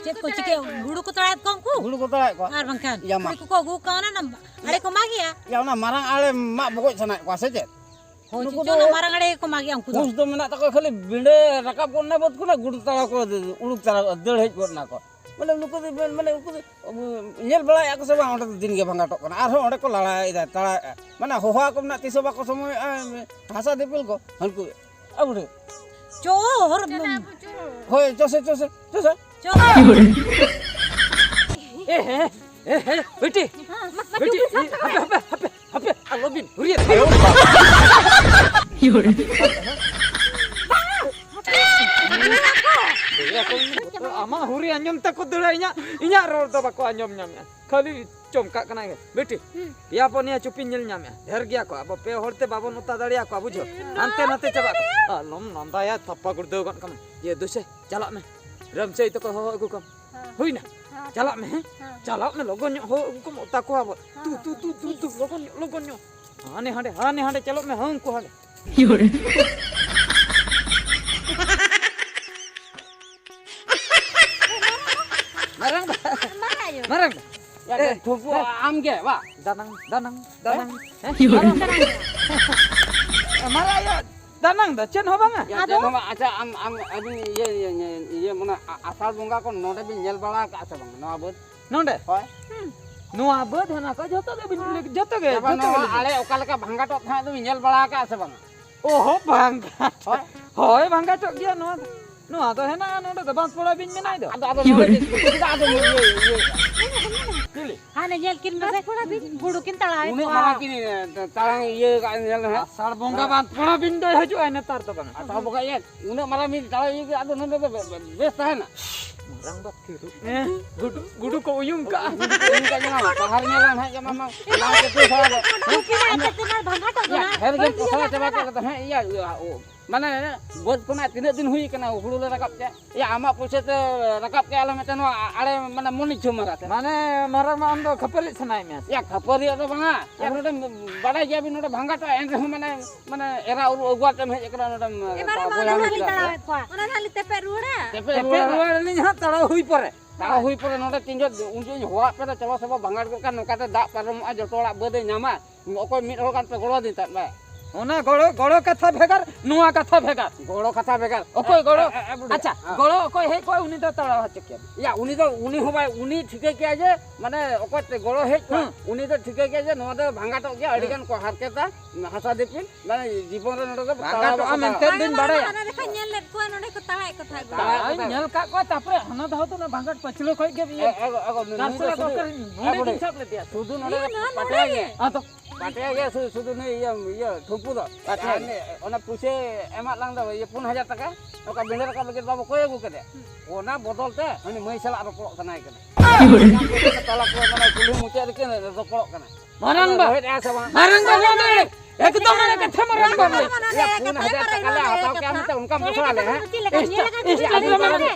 ᱪᱮᱫ ᱠᱚ ᱪᱤᱠᱟᱹᱭᱟ? ᱦᱩᱲᱩ ᱠᱚ ᱛᱟᱲᱟᱭᱮᱫ ᱠᱚᱣᱟ ᱩᱱᱠᱩ? ᱦᱩᱲᱩ ᱠᱚ ᱛᱟᱲᱟᱭᱮᱫ ᱠᱚᱣᱟ? ᱟᱨ ᱵᱟᱝᱠᱷᱟᱱ ᱭᱟ, ᱢᱟ᱾ ᱠᱩᱲᱤ ᱠᱚᱠᱚ ᱟᱹᱜᱩ ᱠᱟᱣᱱᱟ, ᱚᱱᱟ ᱟᱲᱮ ᱠᱚ ᱢᱟᱜᱮᱜᱼᱟ᱾ ᱭᱟ, ᱚᱱᱟ ᱢᱟᱨᱟᱝ ᱟᱲᱮ ᱢᱟᱜ ᱵᱚᱜᱚᱡ ᱥᱟᱱᱟᱭᱮᱫ ᱠᱚᱣᱟ ᱥᱮ ᱪᱮᱫ? ᱦᱳᱭ, ᱱᱩᱠᱩ ᱪᱚ, ᱫᱚ ᱚᱱᱟ ᱢᱟᱨᱟᱝ ᱟᱲᱮ ᱜᱮᱠᱚ ᱢᱟᱜᱮᱜᱼᱟ ᱩᱱᱠᱩ ᱫᱚ᱾ ᱦᱩᱥ ᱫᱚ ᱢᱮᱱᱟᱜ ᱛᱟᱠᱚᱣᱟ, ᱠᱷᱟᱹᱞᱤ ᱵᱤᱸᱰᱟᱹ ᱨᱟᱠᱟᱵ ᱜᱚᱫ ᱮᱱᱟ ᱵᱟᱹᱫᱽ ᱠᱷᱚᱱᱟᱜ, ᱜᱩᱰᱩ ᱛᱟᱲᱟᱣ ᱠᱚ ᱩᱰᱩᱠ ᱛᱟᱲᱟᱣ, ᱫᱟᱹᱲ ᱦᱮᱡ ᱜᱚᱫ ᱮᱱᱟ ᱠᱚ᱾ ᱢᱟᱱᱮ ᱱᱩᱠᱩ ᱫᱚ ᱢᱮᱱ- ᱢᱟᱱᱮ ᱩᱱᱠᱩ ᱫᱚ ᱧᱮᱞ ᱵᱟᱲᱟᱭᱮᱫᱼᱟ ᱠᱚ ᱥᱮ ᱵᱟᱝ? ᱚᱸᱰᱮ ᱫᱚ ᱫᱤᱱ ᱜᱮ ᱵᱷᱟᱸᱜᱟᱴᱚᱜ ᱠᱟᱱᱟ, ᱟᱨᱦᱚᱸ ᱚᱸᱰᱮ ᱠᱚ ᱞᱟᱲᱟᱭᱮᱫᱟ, ᱛᱟᱲᱟᱭᱮᱫᱼᱟ᱾ ᱢᱟᱱᱮ ᱦᱚᱦᱚ ᱟᱠᱚ ᱢᱮᱱᱟᱜ ᱛᱤᱥ ᱦᱚᱸ ᱵᱟᱠᱚ ᱥᱚᱢᱚᱭᱚᱜᱼᱟ᱾ ᱦᱟᱥᱟ ᱫᱤᱯᱤᱞ ᱠᱚ ᱦᱟᱹᱱᱠᱩ ᱟᱵᱩᱲᱟᱹ᱾ ᱪᱚ ᱦᱚᱨ ᱦᱳᱭ, ᱪᱚ ᱥᱮ, ᱪᱚ ᱥᱮ, ᱪᱚ ᱥᱮ᱾ ᱪᱚ᱾ ᱮ ᱦᱮ, ᱮ ᱦᱮ, ᱵᱤᱴᱤ, ᱵᱤᱴᱤ, ᱮ, ᱦᱟᱯᱮ, ᱦᱟᱯᱮ, ᱦᱟᱯᱮ, ᱦᱟᱯᱮ, ᱟᱞᱚᱵᱤᱱ ᱦᱩᱨᱤᱭᱟ᱾ ᱟᱢᱟᱜ ᱦᱩᱨᱤ ᱟᱸᱡᱚᱢ ᱛᱮᱠᱚ ᱫᱟᱹᱲᱟ, ᱤᱧᱟᱹᱜ, ᱤᱧᱟᱹᱜ ᱨᱚᱲ ᱫᱚ ᱵᱟᱠᱚ ᱟᱸᱡᱚᱢ ᱧᱟᱢᱮᱜᱼᱟ, ᱠᱷᱟᱹᱞᱤ ᱪᱚᱢᱠᱟᱜ ᱠᱟᱱᱟ᱾ ᱵᱤᱴᱤ, ᱦᱩᱸ᱾ ᱯᱮᱭᱟ ᱯᱩᱱᱭᱟ ᱪᱩᱯᱤᱧ ᱧᱮᱞ ᱧᱟᱢᱮᱜᱼᱟ, ᱰᱷᱮᱨ ᱜᱮᱭᱟ ᱠᱚ, ᱟᱵᱚ ᱯᱮ ᱦᱚᱲ ᱛᱮ ᱵᱟᱵᱚᱱ ᱚᱛᱟ ᱫᱟᱲᱮᱭᱟᱠᱚᱣᱟ, ᱵᱩᱡᱷᱟᱹᱣ? ᱦᱩᱸ᱾ ᱦᱟᱱᱛᱮ ᱱᱟᱛᱮ ᱪᱟᱵᱟᱜ ᱠᱟᱱᱟ᱾ ᱟᱞᱚᱢ ᱞᱟᱸᱫᱟᱭᱟ, ᱛᱷᱟᱯᱟ ᱜᱩᱲᱫᱟᱹᱣ ᱜᱚᱫ ᱠᱟᱢᱟ᱾ ᱤᱭᱟᱹ ᱫᱩᱥᱮ, ᱪᱟᱞᱟᱜ ᱢᱮ, ᱨᱟᱢᱪᱟᱹᱭ ᱛᱟᱠᱚ ᱦᱚᱦᱚ ᱟᱹᱜᱩ ᱠᱚᱢ᱾ ᱦᱮᱸ᱾ ᱦᱩᱭᱱᱟ? ᱦᱮᱸ᱾ ᱪᱟᱞᱟᱜ ᱢᱮ, ᱦᱮᱸ? ᱦᱮᱸ᱾ ᱪᱟᱞᱟᱜ ᱢᱮ, ᱞᱚᱜᱚᱱ ᱧᱚᱜ ᱦᱚᱦᱚ ᱟᱹᱜᱩ ᱠᱚᱢ, ᱚᱛᱟ ᱠᱚᱣᱟ ᱵᱚ᱾ ᱦᱮᱸ, ᱛᱩ, ᱦᱮᱸ, ᱛᱩ, ᱦᱮᱸ, ᱛᱩ, ᱴᱷᱤᱠ᱾ ᱛᱩ, ᱞᱚᱜᱚᱱ ᱧᱚᱜ, ᱞᱚᱜᱚᱱ ᱧᱚᱜ᱾ ᱦᱟᱱᱮ ᱦᱟᱸᱰᱮ, ᱦᱟᱱᱮ ᱦᱟᱸᱰᱮ ᱪᱟᱞᱟᱜ ᱢᱮ, ᱦᱟᱹᱱᱠᱩ ᱦᱟᱸᱰᱮ᱾ ᱢᱟᱨᱟᱝ ᱵᱟ᱾ ᱢᱟᱨᱟᱝ ᱟᱭᱳ᱾ ᱢᱟᱨᱟᱝ ᱵᱟ᱾ ᱭᱟ, ᱮ, ᱴᱷᱩᱠᱩ ᱮ᱾ ᱟᱢ ᱜᱮ, ᱵᱟ? ᱫᱟᱱᱟᱝ, ᱫᱟᱱᱟᱝ, ᱫᱟᱱᱟᱝ᱾ ᱦᱮᱸ? ᱦᱮᱸ? ᱢᱟᱨᱟᱝ ᱵᱟ᱾ ᱢᱟᱨᱟᱝ ᱟᱭᱳ, ᱫᱟᱱᱟᱝ ᱫᱚ ᱪᱮᱫ ᱦᱚᱸ ᱵᱟᱝᱟ? ᱭᱟ, ᱟᱫᱚ? ᱪᱮᱫ ᱦᱚᱸ ᱵᱟᱝ᱾ ᱟᱪᱪᱷᱟ, ᱟᱢ, ᱟᱢ, ᱟᱹᱵᱤᱱ ᱤᱭᱟᱹ, ᱤᱭᱟᱹ, ᱤᱭᱟᱹ, ᱤᱭᱟᱹ, ᱢᱟᱱᱮ ᱟ-, ᱟᱥᱟᱲ ᱵᱚᱸᱜᱟ ᱠᱚ ᱱᱚᱰᱮ ᱵᱤᱱ ᱧᱮᱞ ᱵᱟᱲᱟ ᱟᱠᱟᱫᱼᱟ ᱥᱮ ᱵᱟᱝ, ᱱᱚᱣᱟ ᱵᱟᱹᱫᱽ? ᱱᱚᱰᱮ? ᱦᱳᱭ᱾ ᱦᱩᱸ᱾ ᱱᱚᱣᱟ ᱵᱟᱹᱫᱽ ᱦᱟᱱᱟ ᱠᱚ ᱡᱷᱚᱛᱚ ᱜᱮ ᱵᱤᱱ, ᱦᱳᱭ᱾ ᱡᱷᱚᱛᱚ ᱜᱮ, ᱪᱟᱵᱟ ᱡᱷᱚᱛᱚ ᱱᱚᱣᱟ ᱜᱮ ᱞᱤᱧ ᱟᱲᱮ ᱚᱠᱟ ᱞᱮᱠᱟ ᱵᱷᱟᱸᱜᱟᱴᱚᱜ ᱛᱟᱦᱮᱸᱫ ᱫᱚᱵᱤᱱ ᱧᱮᱞ ᱵᱟᱲᱟ ᱟᱠᱟᱫᱼᱟ ᱥᱮ ᱵᱟᱝᱟ? ᱚᱦᱚ, ᱵᱷᱟᱸᱜᱟᱴ᱾ ᱦᱳᱭ᱾ ᱦᱳᱭ, ᱵᱷᱟᱸᱜᱟᱴᱚᱜ ᱜᱮᱭᱟ ᱱᱚᱣᱟ ᱫᱚ᱾ ᱱᱚᱣᱟ ᱫᱚ ᱦᱮᱱᱟᱜᱼᱟ, ᱱᱚᱰᱮ ᱫᱚ ᱵᱟᱸᱫᱷᱯᱚᱲᱟ ᱵᱤᱱ ᱢᱮᱱᱟᱭ ᱫᱚ᱾ ᱟᱫᱚ, ᱟᱫᱚ ᱱᱚᱰᱮ ᱪᱮᱫ, ᱪᱮᱫᱟᱜ ᱟᱫᱚ ᱤᱭᱟᱹ, ᱤᱭᱟᱹ? ᱪᱤᱞᱤ? ᱦᱟᱱᱮ ᱧᱮᱞ ᱠᱤᱱ ᱢᱮᱥᱮ, ᱵᱩᱲᱩ ᱠᱤᱱ ᱛᱟᱲᱟᱣᱮᱫ ᱩᱱᱟᱹᱜ ᱠᱚᱣᱟ᱾ ᱢᱟᱨᱟᱝ ᱠᱤᱱ, ᱛᱟᱲᱟᱝ ᱤᱭᱟᱹ ᱠᱟᱜ ᱧᱮᱞ ᱢᱮ ᱦᱟᱸᱜ᱾ ᱟᱥᱟᱲ ᱵᱚᱸᱜᱟ ᱵᱟᱸᱫᱷᱯᱚᱲᱟ ᱵᱤᱧ ᱫᱚᱭ ᱦᱤᱡᱩᱜᱼᱟᱭ ᱱᱮᱛᱟᱨ ᱫᱚ ᱵᱟᱝᱟ᱾ ᱟᱥᱟᱲ ᱵᱚᱸᱜᱟ ᱤᱭᱟᱹ, ᱩᱱᱟᱹᱜ ᱢᱟᱨᱟᱝ ᱵᱤᱧ ᱛᱟᱲᱟᱣ ᱤᱭᱟᱹ ᱠᱮᱫᱟ, ᱟᱫᱚ ᱱᱚᱰᱮ ᱫᱚ ᱵᱮ-, ᱵᱮ-, ᱵᱮᱥ ᱛᱟᱦᱮᱱᱟ᱾ ᱢᱟᱨᱟᱝ ᱵᱟᱛ ᱦᱮᱸ, ᱜᱩᱰᱩ, ᱜᱩᱰᱩ ᱠᱚ ᱩᱭᱩᱝ ᱠᱟᱜᱼᱟ᱾ ᱜᱩᱰᱩ ᱠᱚ ᱩᱭᱩᱝ ᱠᱟᱜᱼᱟ, ᱧᱮᱞ ᱢᱮ, ᱯᱟᱦᱟᱲ ᱧᱮᱞ ᱟᱢ ᱦᱟᱸᱜ, ᱡᱮᱢᱚᱱ ᱢᱟ ᱞᱟᱝ ᱠᱮᱫᱮ ᱥᱟᱲᱟ ᱫᱚ᱾ ᱩᱱᱠᱤᱱᱟᱜ ᱟᱯᱮ ᱛᱤᱱᱟᱹᱜ ᱵᱷᱟᱸᱜᱟᱴᱚᱜ ᱠᱟᱱᱟ? ᱦᱮᱸ, ᱦᱮᱸ, ᱦᱳᱭ, ᱯᱚᱥᱲᱟ ᱪᱟᱵᱟ ᱠᱮᱫ ᱠᱚ ᱛᱟᱦᱮᱸᱫ, ᱤᱭᱟᱹ, ᱤᱭᱟᱹ, ᱳ, ᱢᱟᱱᱮ, ᱵᱟᱹᱫᱽ ᱠᱷᱚᱱᱟᱜ ᱛᱤᱱᱟᱹᱜ ᱫᱤᱱ ᱦᱩᱭ ᱠᱟᱱᱟ ᱦᱩᱲᱩ ᱞᱮ ᱨᱟᱠᱟᱵ ᱠᱮᱫ? ᱭᱟ, ᱟᱢᱟᱜ ᱯᱚᱭᱥᱟ ᱛᱮ ᱨᱟᱠᱟᱵ ᱠᱮᱫ ᱟᱞᱮ ᱢᱤᱫᱴᱮᱱ ᱱᱚᱣᱟ ᱟᱲᱮ, ᱢᱟᱱᱮ, ᱢᱚᱱᱤ ᱪᱷᱩᱢᱟᱹᱨᱟ ᱛᱮ᱾ ᱢᱟᱱᱮ, ᱢᱟᱨᱟᱝ ᱢᱟ ᱟᱢ ᱫᱚ ᱠᱷᱟᱹᱯᱟᱹᱨᱤ ᱥᱟᱱᱟᱭᱮᱫ ᱢᱮᱭᱟ ᱥᱮ? ᱭᱟ, ᱠᱷᱟᱹᱯᱟᱹᱨᱤᱭᱟᱜ ᱫᱚ ᱵᱟᱝᱟ᱾ ᱭᱟ, ᱟᱨ? ᱱᱚᱰᱮ ᱵᱟᱰᱟᱭ ᱜᱮᱭᱟ ᱵᱤᱱ, ᱱᱚᱰᱮ ᱵᱷᱟᱸᱜᱟᱴᱚᱜᱼᱟ, ᱮᱱ ᱨᱮᱦᱚᱸ, ᱢᱟᱱᱮ, ᱢᱟᱱᱮ, ᱮᱨᱟ ᱩᱨᱩ ᱟᱹᱜᱩᱣᱟᱛᱮᱢ ᱦᱮᱡ ᱟᱠᱟᱱᱟ ᱱᱚᱰᱮᱢ, ᱮᱵᱟᱨ ᱢᱟ ᱵᱚᱭᱦᱟ ᱫᱚ ᱦᱟᱸᱜ ᱞᱤᱧ ᱢᱤᱥᱨᱟ ᱠᱚ᱾ ᱛᱟᱲᱟᱣᱮᱫ ᱠᱚᱣᱟ᱾ ᱚᱱᱟ ᱫᱚ ᱦᱟᱸᱜ ᱞᱤᱧ ᱛᱮᱯᱮᱫ ᱨᱩᱣᱟᱹᱲᱟ᱾ ᱛᱮᱯᱮᱫ ᱛᱮᱯᱮᱫ ᱨᱩᱣᱟᱹᱲᱟ᱾ ᱨᱩᱣᱟᱹᱲ ᱟᱹᱞᱤᱧ ᱦᱟᱸᱜ ᱛᱟᱲᱟᱣ ᱦᱩᱭ ᱯᱚᱨᱮ᱾ ᱛᱟᱲᱟᱣ ᱦᱩᱭ ᱯᱚᱨᱮ ᱱᱚᱰᱮ ᱛᱤᱧ ᱡᱚᱦᱚᱜ ᱩᱱ ᱡᱚᱦᱚᱜ ᱤᱧ ᱦᱚᱦᱚᱣᱟᱫ ᱯᱮ ᱫᱚ, ᱪᱚᱞᱚ ᱥᱮ ᱵᱟ, ᱵᱷᱟᱸᱜᱟᱴ ᱜᱚᱫ ᱠᱟᱱ, ᱱᱚᱝᱠᱟᱛᱮ ᱫᱟᱜ ᱯᱟᱨᱚᱢᱚᱜᱼᱟ, ᱡᱚᱛᱚ ᱦᱚᱲᱟᱜ ᱵᱟᱹᱫ ᱮ ᱧᱟᱢᱟ᱾ ᱚᱠᱚᱭ ᱢᱤᱫ ᱦᱚᱲ ᱜᱟᱱ ᱯᱮ ᱜᱚᱲᱚ ᱟᱹᱫᱤᱧ ᱛᱟᱦᱮᱸᱫ ᱵᱟ? ᱚᱱᱟ ᱜᱚᱲᱚ, ᱜᱚᱲᱚ ᱠᱟᱛᱷᱟ ᱵᱷᱮᱜᱟᱨ, ᱱᱚᱣᱟ ᱠᱟᱛᱷᱟ ᱵᱷᱮᱜᱟᱨ᱾ ᱜᱚᱲᱚ ᱠᱟᱛᱷᱟ ᱵᱷᱮᱜᱟᱨ᱾ ᱚᱠᱚᱭ ᱜᱚᱲᱚ? ᱮ, ᱮ, ᱮ, ᱵᱩᱰᱷᱤ᱾ ᱟᱪᱪᱷᱟ, ᱦᱮᱸ᱾ ᱜᱚᱲᱚ ᱚᱠᱚᱭ ᱦᱮᱡ ᱠᱚᱜᱼᱟ, ᱩᱱᱤ ᱫᱚ ᱛᱟᱲᱟᱣ ᱦᱚᱪᱚ ᱠᱮᱭᱟ᱾ ᱭᱟ, ᱩᱱᱤ ᱫᱚ, ᱩᱱᱤ ᱦᱚᱸ ᱵᱟᱭ, ᱩᱱᱤ ᱴᱷᱤᱠᱟᱹ ᱠᱮᱭᱟ ᱡᱮ, ᱢᱟᱱᱮ, ᱚᱠᱚᱭ ᱛᱮ ᱜᱚᱲᱚ ᱦᱮᱡ ᱠᱚᱜᱼᱟ, ᱦᱩᱸ᱾ ᱩᱱᱤ ᱫᱚ ᱴᱷᱤᱠᱟᱹ ᱠᱮᱭᱟ ᱡᱮ, ᱱᱚᱣᱟ ᱫᱚ ᱵᱷᱟᱸᱜᱟᱴᱚᱜ ᱜᱮᱭᱟ, ᱦᱩᱸ᱾ ᱟᱹᱰᱤ ᱜᱟᱱ ᱠᱚ ᱦᱟᱨᱠᱮᱛᱟ, ᱦᱟᱥᱟ ᱫᱤᱯᱤᱞ, ᱢᱟᱱᱮ, ᱡᱤᱵᱚᱱ ᱨᱮ ᱱᱚᱰᱮ ᱫᱚ ᱛᱟᱲᱟᱣ ᱵᱷᱟᱸᱜᱟᱴᱚᱜᱼᱟ ᱵᱟᱠᱚ ᱢᱮᱱᱛᱮ ᱛᱟᱲᱟᱣᱟ᱾ ᱫᱩᱧ ᱵᱟᱲᱟᱭᱟ᱾ ᱦᱟᱱᱟ ᱫᱮᱠᱷᱟ ᱧᱮᱞ ᱞᱮᱫ ᱠᱚᱣᱟ, ᱱᱚᱰᱮ ᱠᱚ ᱛᱟᱲᱟᱣᱮᱫ ᱠᱚ ᱛᱟᱦᱮᱸᱫ᱾ ᱛᱟᱲᱟᱣᱮᱫ ᱠᱚ ᱵᱟᱹᱧ ᱛᱟᱦᱮᱸᱫ᱾ ᱧᱮᱞ ᱠᱟᱜ ᱠᱚᱣᱟ, ᱛᱟᱯᱚᱨᱮ ᱦᱟᱱᱟ ᱫᱷᱟᱣ ᱫᱚ ᱚᱱᱟ ᱵᱷᱟᱸᱜᱟᱴ ᱯᱟᱹᱪᱷᱞᱟᱹ ᱠᱷᱚᱡ ᱜᱮ ᱤᱭᱟᱹ ᱮ, ᱮ, ᱮ, ᱱᱩᱭ ᱫᱚ ᱠᱟᱨᱥᱚᱞᱟ ᱥᱩᱫᱷᱩ, ᱠᱚᱠᱮ ᱱᱚᱰᱮ ᱮ, ᱜᱤᱧ ᱵᱩᱰᱷᱤ, ᱥᱟᱵ ᱞᱮᱫᱮᱭᱟ᱾ ᱥᱩᱫᱷᱩ ᱱᱚᱰᱮ ᱤᱭᱟᱹ, ᱱᱚᱣᱟ ᱯᱟᱴᱮ ᱱᱚᱰᱮ ᱜᱮ᱾ ᱜᱮ᱾ ᱟᱫᱚ ᱯᱟᱴᱮ ᱜᱮ ᱥᱩ-, ᱥᱩᱫᱷᱩ ᱱᱩᱭ ᱤᱭᱟᱹ, ᱤᱭᱟᱹ ᱴᱷᱩᱢᱯᱩ ᱫᱚ᱾ ᱟᱪᱪᱷᱟ᱾ ᱟᱨ ᱚᱱᱮ ᱚᱱᱟ ᱯᱩᱭᱥᱟᱹ ᱮᱢᱟᱜ ᱞᱟᱝ ᱫᱚ, ᱤᱭᱟᱹ, ᱯᱩᱱ ᱦᱟᱡᱟᱨ ᱴᱟᱠᱟ, ᱚᱠᱟ ᱵᱤᱸᱰᱟᱹ ᱨᱟᱠᱟᱵ ᱞᱟᱹᱜᱤᱫ ᱵᱟᱵᱩ ᱠᱚᱭ ᱟᱹᱜᱩ ᱠᱮᱫᱮ᱾ ᱦᱩᱸ᱾ ᱚᱱᱟ ᱵᱚᱫᱚᱞ ᱛᱮ ᱩᱱᱤ ᱢᱟᱹᱭ ᱥᱟᱞᱟᱜ ᱨᱚᱯᱚᱲᱚᱜ ᱥᱟᱱᱟᱭᱮ ᱠᱟᱱᱟ᱾ ᱛᱟᱞᱟ ᱠᱚ ᱢᱟᱱᱮ ᱠᱩᱞᱦᱤ ᱢᱩᱪᱟᱹᱫ ᱨᱮᱠᱤᱱ ᱨᱚᱯᱚᱲᱚᱜ ᱠᱟᱱᱟ᱾ ᱢᱟᱨᱟᱝ ᱵᱟ᱾ ᱨᱚᱦᱮᱫ ᱮ ᱥᱮ ᱵᱟᱝ? ᱢᱟᱨᱟᱝ ᱵᱟ, ᱱᱚᱣᱟ ᱫᱚ ᱮᱠᱫᱚᱢ ᱢᱟᱱᱮ ᱠᱟᱛᱷᱟ ᱢᱟᱨᱟᱝ ᱵᱟ᱾ ᱮᱭᱟ, ᱯᱩᱱ ᱦᱟᱡᱟᱨ ᱴᱟᱠᱟ ᱞᱮ ᱦᱟᱛᱟᱣ ᱠᱮᱜᱼᱟ, ᱢᱮᱱᱛᱮ ᱚᱱᱠᱟᱢ ᱫᱚᱥᱨᱟ ᱞᱮ, ᱦᱮᱸ? ᱪᱮᱫ ᱞᱮᱠᱟ ᱧᱮᱞ ᱟᱠᱟᱫ ᱤᱱᱥᱴᱟ-, ᱯᱮᱭᱟ? ᱤᱱᱥᱴᱟᱜᱨᱟᱢ ᱨᱮ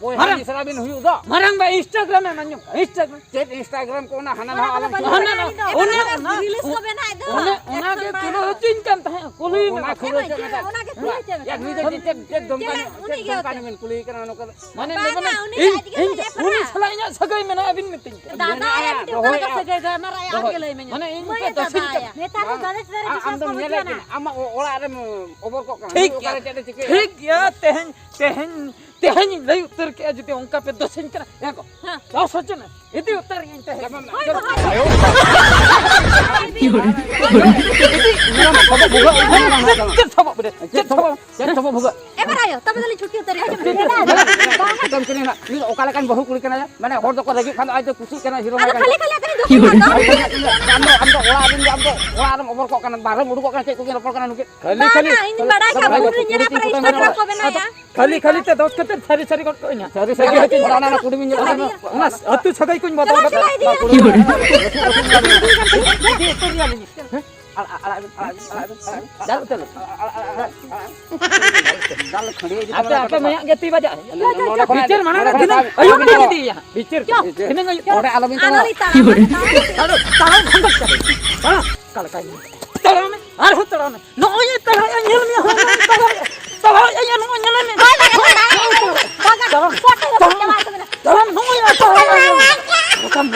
ᱵᱚᱭᱦᱟ ᱢᱟᱨᱟᱝ, ᱢᱤᱥᱨᱟ ᱵᱤᱱ ᱦᱩᱭᱩᱜ ᱫᱚ᱾ ᱢᱟᱨᱟᱝ ᱵᱟ, ᱤᱱᱥᱴᱟᱜᱨᱟᱢ ᱮᱢ ᱟᱸᱡᱚᱢ ᱠᱟᱜᱼᱟ? ᱤᱱᱥᱴᱟᱜᱨᱟᱢ᱾ ᱪᱮᱫ ᱤᱱᱥᱴᱟᱜᱨᱟᱢ ᱠᱚ, ᱚᱱᱟ ᱦᱟᱱᱟ ᱱᱟᱣᱟ ᱟᱞᱚᱢ ᱦᱟᱱᱟ ᱱᱟᱣᱟ᱾ ᱚᱱᱮ ᱚᱱᱟ, ᱨᱤᱞᱥ ᱠᱚ ᱵᱮᱱᱟᱣᱮᱫ ᱫᱚ᱾ ᱚᱱᱮ ᱚᱱᱟ ᱜᱮ ᱠᱩᱞᱟᱹ ᱦᱚᱪᱚᱧ ᱠᱟᱱ ᱛᱟᱦᱮᱸᱫ, ᱠᱩᱞᱤ ᱚᱱᱟ ᱢᱮ᱾ ᱠᱩᱞᱟᱹ ᱦᱚᱪᱚ ᱢᱮ᱾ ᱚᱱᱟ ᱜᱮ ᱠᱩᱞᱤ ᱦᱚᱪᱚ ᱢᱮ᱾ ᱭᱟ, ᱱᱩᱭ ᱫᱚ ᱪᱮᱫ, ᱪᱮᱫ, ᱪᱮᱫ ᱫᱚᱢᱠᱟᱱ, ᱪᱮᱫ ᱫᱚᱢᱠᱟᱱ ᱵᱮᱱ ᱠᱩᱞᱤᱭᱮ ᱠᱟᱱᱟ ᱱᱚᱝᱠᱟ ᱫᱚ? ᱢᱟᱱᱮ ᱵᱟᱝᱟ, ᱞᱟᱹᱭ ᱵᱟᱝᱟ, ᱩᱱᱤ ᱤᱧ, ᱟᱡ ᱜᱮ ᱤᱧ, ᱞᱟᱹᱭ ᱩᱱᱤ ᱯᱟᱲᱟ᱾ ᱥᱟᱞᱟᱜ ᱤᱧᱟᱹᱜ ᱥᱟᱹᱜᱟᱹᱭ ᱢᱮᱱᱟᱜᱼᱟ ᱵᱤᱱ ᱢᱤᱛᱟᱹᱧ ᱠᱟᱱᱟ᱾ ᱫᱟᱫᱟ ᱢᱮᱱᱟᱜᱼᱟ, ᱭᱟ, ᱪᱮᱫ ᱞᱮᱠᱟ ᱫᱚᱦᱚᱭᱟ᱾ ᱥᱟᱹᱜᱟᱹᱭ ᱫᱚ? ᱚᱱᱟ ᱨᱮᱭᱟᱜ ᱟᱢ ᱫᱚᱦᱚᱭᱟ᱾ ᱜᱮ ᱞᱟᱹᱭ ᱢᱮ᱾ ᱢᱟᱱᱮ ᱤᱧ ᱢᱟᱹᱭ ᱯᱮ ᱫᱟᱫᱟ ᱫᱚᱥᱤᱧ ᱭᱟ᱾ ᱠᱟᱱᱟ᱾ ᱱᱮᱛᱟᱨ ᱫᱚ ᱵᱟᱝ, ᱫᱟᱫᱟ ᱪᱮᱛᱟᱱ ᱨᱮ ᱟ-, ᱵᱤᱥᱣᱟᱥ ᱟᱢ ᱫᱚᱢ ᱵᱟᱹᱱᱩᱜ ᱧᱮᱞᱮᱫ ᱟᱱᱟ᱾ ᱠᱤᱱᱟ, ᱟᱢᱟᱜ ᱚ-, ᱚᱲᱟᱜ ᱨᱮᱢ ᱚᱵᱚᱨ ᱠᱚᱜ ᱠᱟᱱᱟ᱾ ᱴᱷᱤᱠ ᱱᱩᱭ ᱜᱮᱭᱟ, ᱚᱠᱟᱨᱮ ᱪᱮᱫ ᱮ ᱪᱤᱠᱟᱹᱭᱟ? ᱴᱷᱤᱠ ᱜᱮᱭᱟ, ᱛᱮᱦᱮᱧ, ᱛᱮᱦᱮᱧ, ᱛᱮᱦᱮᱧ ᱤᱧ ᱞᱟᱹᱭ ᱩᱛᱟᱹᱨ ᱠᱮᱜᱼᱟ, ᱡᱩᱫᱤ ᱚᱱᱠᱟ ᱯᱮ ᱫᱚᱥᱤᱧ ᱠᱟᱱᱟ, ᱦᱮᱸ ᱜᱚ? ᱦᱮᱸ᱾ ᱫᱚᱥ ᱦᱚᱪᱚ ᱢᱮ, ᱤᱫᱤ ᱩᱛᱟᱹᱨ ᱤᱧ ᱛᱮᱦᱮᱧ᱾ ᱡᱮᱢᱚᱱ ᱦᱳᱭ ᱜᱚ, ᱦᱳᱭ ᱜᱚ᱾ ᱪᱮᱫ ᱥᱟᱵᱚᱜ ᱵᱚᱞᱮ? ᱪᱮᱫ ᱥᱟᱵᱚᱜ? ᱪᱮᱫ ᱥᱟᱵᱚᱜ ᱵᱷᱩᱜᱟᱹᱜ? ᱮ ᱵᱟᱨᱟᱭᱚ, ᱛᱚᱵᱮ ᱫᱚᱞᱤᱧ ᱪᱷᱩᱴᱤ ᱩᱛᱟᱹᱨ ᱮᱱᱟ᱾ ᱪᱷᱩᱴᱤ ᱩᱛᱟᱹᱨ ᱮᱱᱟ᱾ ᱱᱤᱛ ᱚᱠᱟ ᱞᱮᱠᱟᱱ ᱵᱟᱹᱦᱩ ᱠᱩᱲᱤ ᱠᱟᱱᱟᱭ? ᱢᱟᱱᱮ ᱦᱚᱲ ᱫᱚᱠᱚ ᱨᱟᱹᱜᱤᱜ ᱠᱷᱟᱱ ᱫᱚ ᱟᱡ ᱫᱚ ᱠᱩᱥᱤᱜ ᱠᱟᱱᱟᱭ, ᱦᱤᱨᱳ ᱟᱫᱚ ᱢᱟᱭ ᱠᱟᱱ᱾ ᱠᱷᱟᱹᱞᱤ ᱠᱷᱟᱹᱞᱤ ᱟᱹᱵᱤᱱ ᱫᱚ ᱠᱩᱥᱤ ᱠᱟᱱᱟ᱾ ᱟᱢ ᱫᱚ, ᱟᱢ ᱫᱚ ᱚᱲᱟᱜ ᱨᱮᱱ ᱜᱮ, ᱟᱢ ᱫᱚ ᱚᱲᱟᱜ ᱨᱮᱢ ᱚᱵᱚᱨ ᱠᱚᱜ ᱠᱟᱱᱟ, ᱵᱟᱦᱨᱮᱢ ᱩᱰᱩᱠᱚᱜ ᱠᱟᱱᱟ, ᱪᱮᱫ ᱠᱚᱵᱤᱱ ᱨᱚᱯᱚᱲ ᱠᱟᱱᱟ ᱱᱩᱠᱤᱱ? ᱠᱷᱟᱹᱞᱤ, ᱵᱟᱝᱟ, ᱠᱷᱟᱹᱞᱤ, ᱤᱧ ᱵᱟᱲᱟᱭ ᱠᱷᱟᱹᱞᱤ, ᱠᱟᱜ ᱠᱷᱟᱹᱞᱤ, ᱵᱟᱹᱵᱩ ᱨᱮ ᱧᱮᱞ ᱠᱷᱟᱹᱞᱤ, ᱠᱟᱫᱟ, ᱠᱷᱟᱹᱞᱤ, ᱤᱱᱥᱴᱟᱜᱨᱟᱢ ᱠᱚ ᱵᱮᱱᱟᱣᱮᱜᱼᱟ᱾ ᱠᱷᱟᱹᱞᱤ, ᱠᱷᱟᱹᱞᱤ ᱛᱮ ᱫᱚᱥ ᱠᱟᱛᱮ ᱥᱟᱹᱨᱤ ᱥᱟᱹᱨᱤ ᱜᱚᱫ ᱠᱚᱜ ᱤᱧᱟ᱾ ᱥᱟᱹᱨᱤ ᱥᱟᱹᱨᱤ ᱦᱚᱪᱚᱧ ᱚᱱᱟ, ᱚᱱᱟ ᱠᱩᱲᱤ ᱵᱤᱱ ᱧᱮᱞ ᱠᱟᱫᱟ? ᱚᱱᱟ ᱟᱹᱛᱩ ᱥᱟᱹᱜᱟᱹᱭ ᱠᱚᱧ ᱵᱚᱫᱚᱞ ᱪᱟᱞᱟᱜ ᱠᱟᱫᱟ᱾ ᱪᱟᱞᱟᱜ ᱤᱫᱤᱭᱟ᱾ ᱦᱮᱸ? ᱟᱲᱟᱜ, ᱟᱲᱟᱜ, ᱟᱲᱟᱜ, ᱟᱲᱟᱜ, ᱟᱲᱟᱜ᱾ ᱫᱟᱞ ᱩᱛᱟᱹᱨ ᱞᱮ᱾ ᱫᱟᱞ ᱠᱷᱟᱹᱲᱤ ᱤᱫᱤ ᱟᱯᱮ, ᱠᱟᱛᱮ ᱟᱯᱮ ᱢᱟᱭᱟᱜ ᱜᱮ ᱛᱤ ᱵᱟᱡᱟᱜ᱾ ᱱᱚᱰᱮ ᱠᱷᱚᱱᱟᱜ, ᱵᱤᱪᱟᱹᱨ ᱢᱟᱲᱟᱝ ᱨᱮ ᱱᱚᱰᱮ ᱫᱷᱤᱱᱟᱹᱝ ᱠᱷᱚᱱᱟᱜ ᱟᱹᱭᱩᱵ ᱟᱹᱵᱤᱱ ᱵᱮᱱ ᱫᱚ ᱤᱫᱤᱭᱮᱭᱟ ᱦᱟᱸᱜ᱾ ᱵᱤᱪᱟᱹᱨ ᱪᱚ᱾ ᱠᱚ᱾ ᱫᱷᱤᱱᱟᱹᱝ ᱟᱹᱭᱩᱵ᱾ ᱚᱸᱰᱮ ᱟᱞᱚᱵᱤᱱ ᱪᱟᱞᱟᱜᱼᱟ᱾ ᱛᱟᱲᱟᱢ, ᱛᱟᱲᱟᱢ ᱵᱷᱟᱸᱜᱚᱲ ᱪᱟᱵᱟᱭ᱾ ᱛᱟᱲᱟᱢ, ᱚᱠᱟ ᱞᱮᱠᱟ ᱤᱧ ᱛᱟᱲᱟᱢ ᱢᱮ, ᱟᱨᱦᱚᱸ ᱛᱟᱲᱟᱢ ᱢᱮ᱾ ᱱᱚᱜᱼᱚᱭ ᱛᱟᱲᱟᱢ, ᱧᱮᱞ ᱢᱮ, ᱦᱚᱸ, ᱛᱟᱲᱟᱢ, ᱛᱟᱲᱟᱢ, ᱱᱚᱜᱼᱚᱭ ᱧᱮᱞ ᱢᱮ᱾ ᱛᱟᱲᱟᱢ, ᱛᱟᱲᱟᱢ, ᱛᱟᱲᱟᱢ, ᱱᱚᱜᱼᱚᱭ ᱛᱟᱲᱟᱢ, ᱛᱟᱲᱟᱢ᱾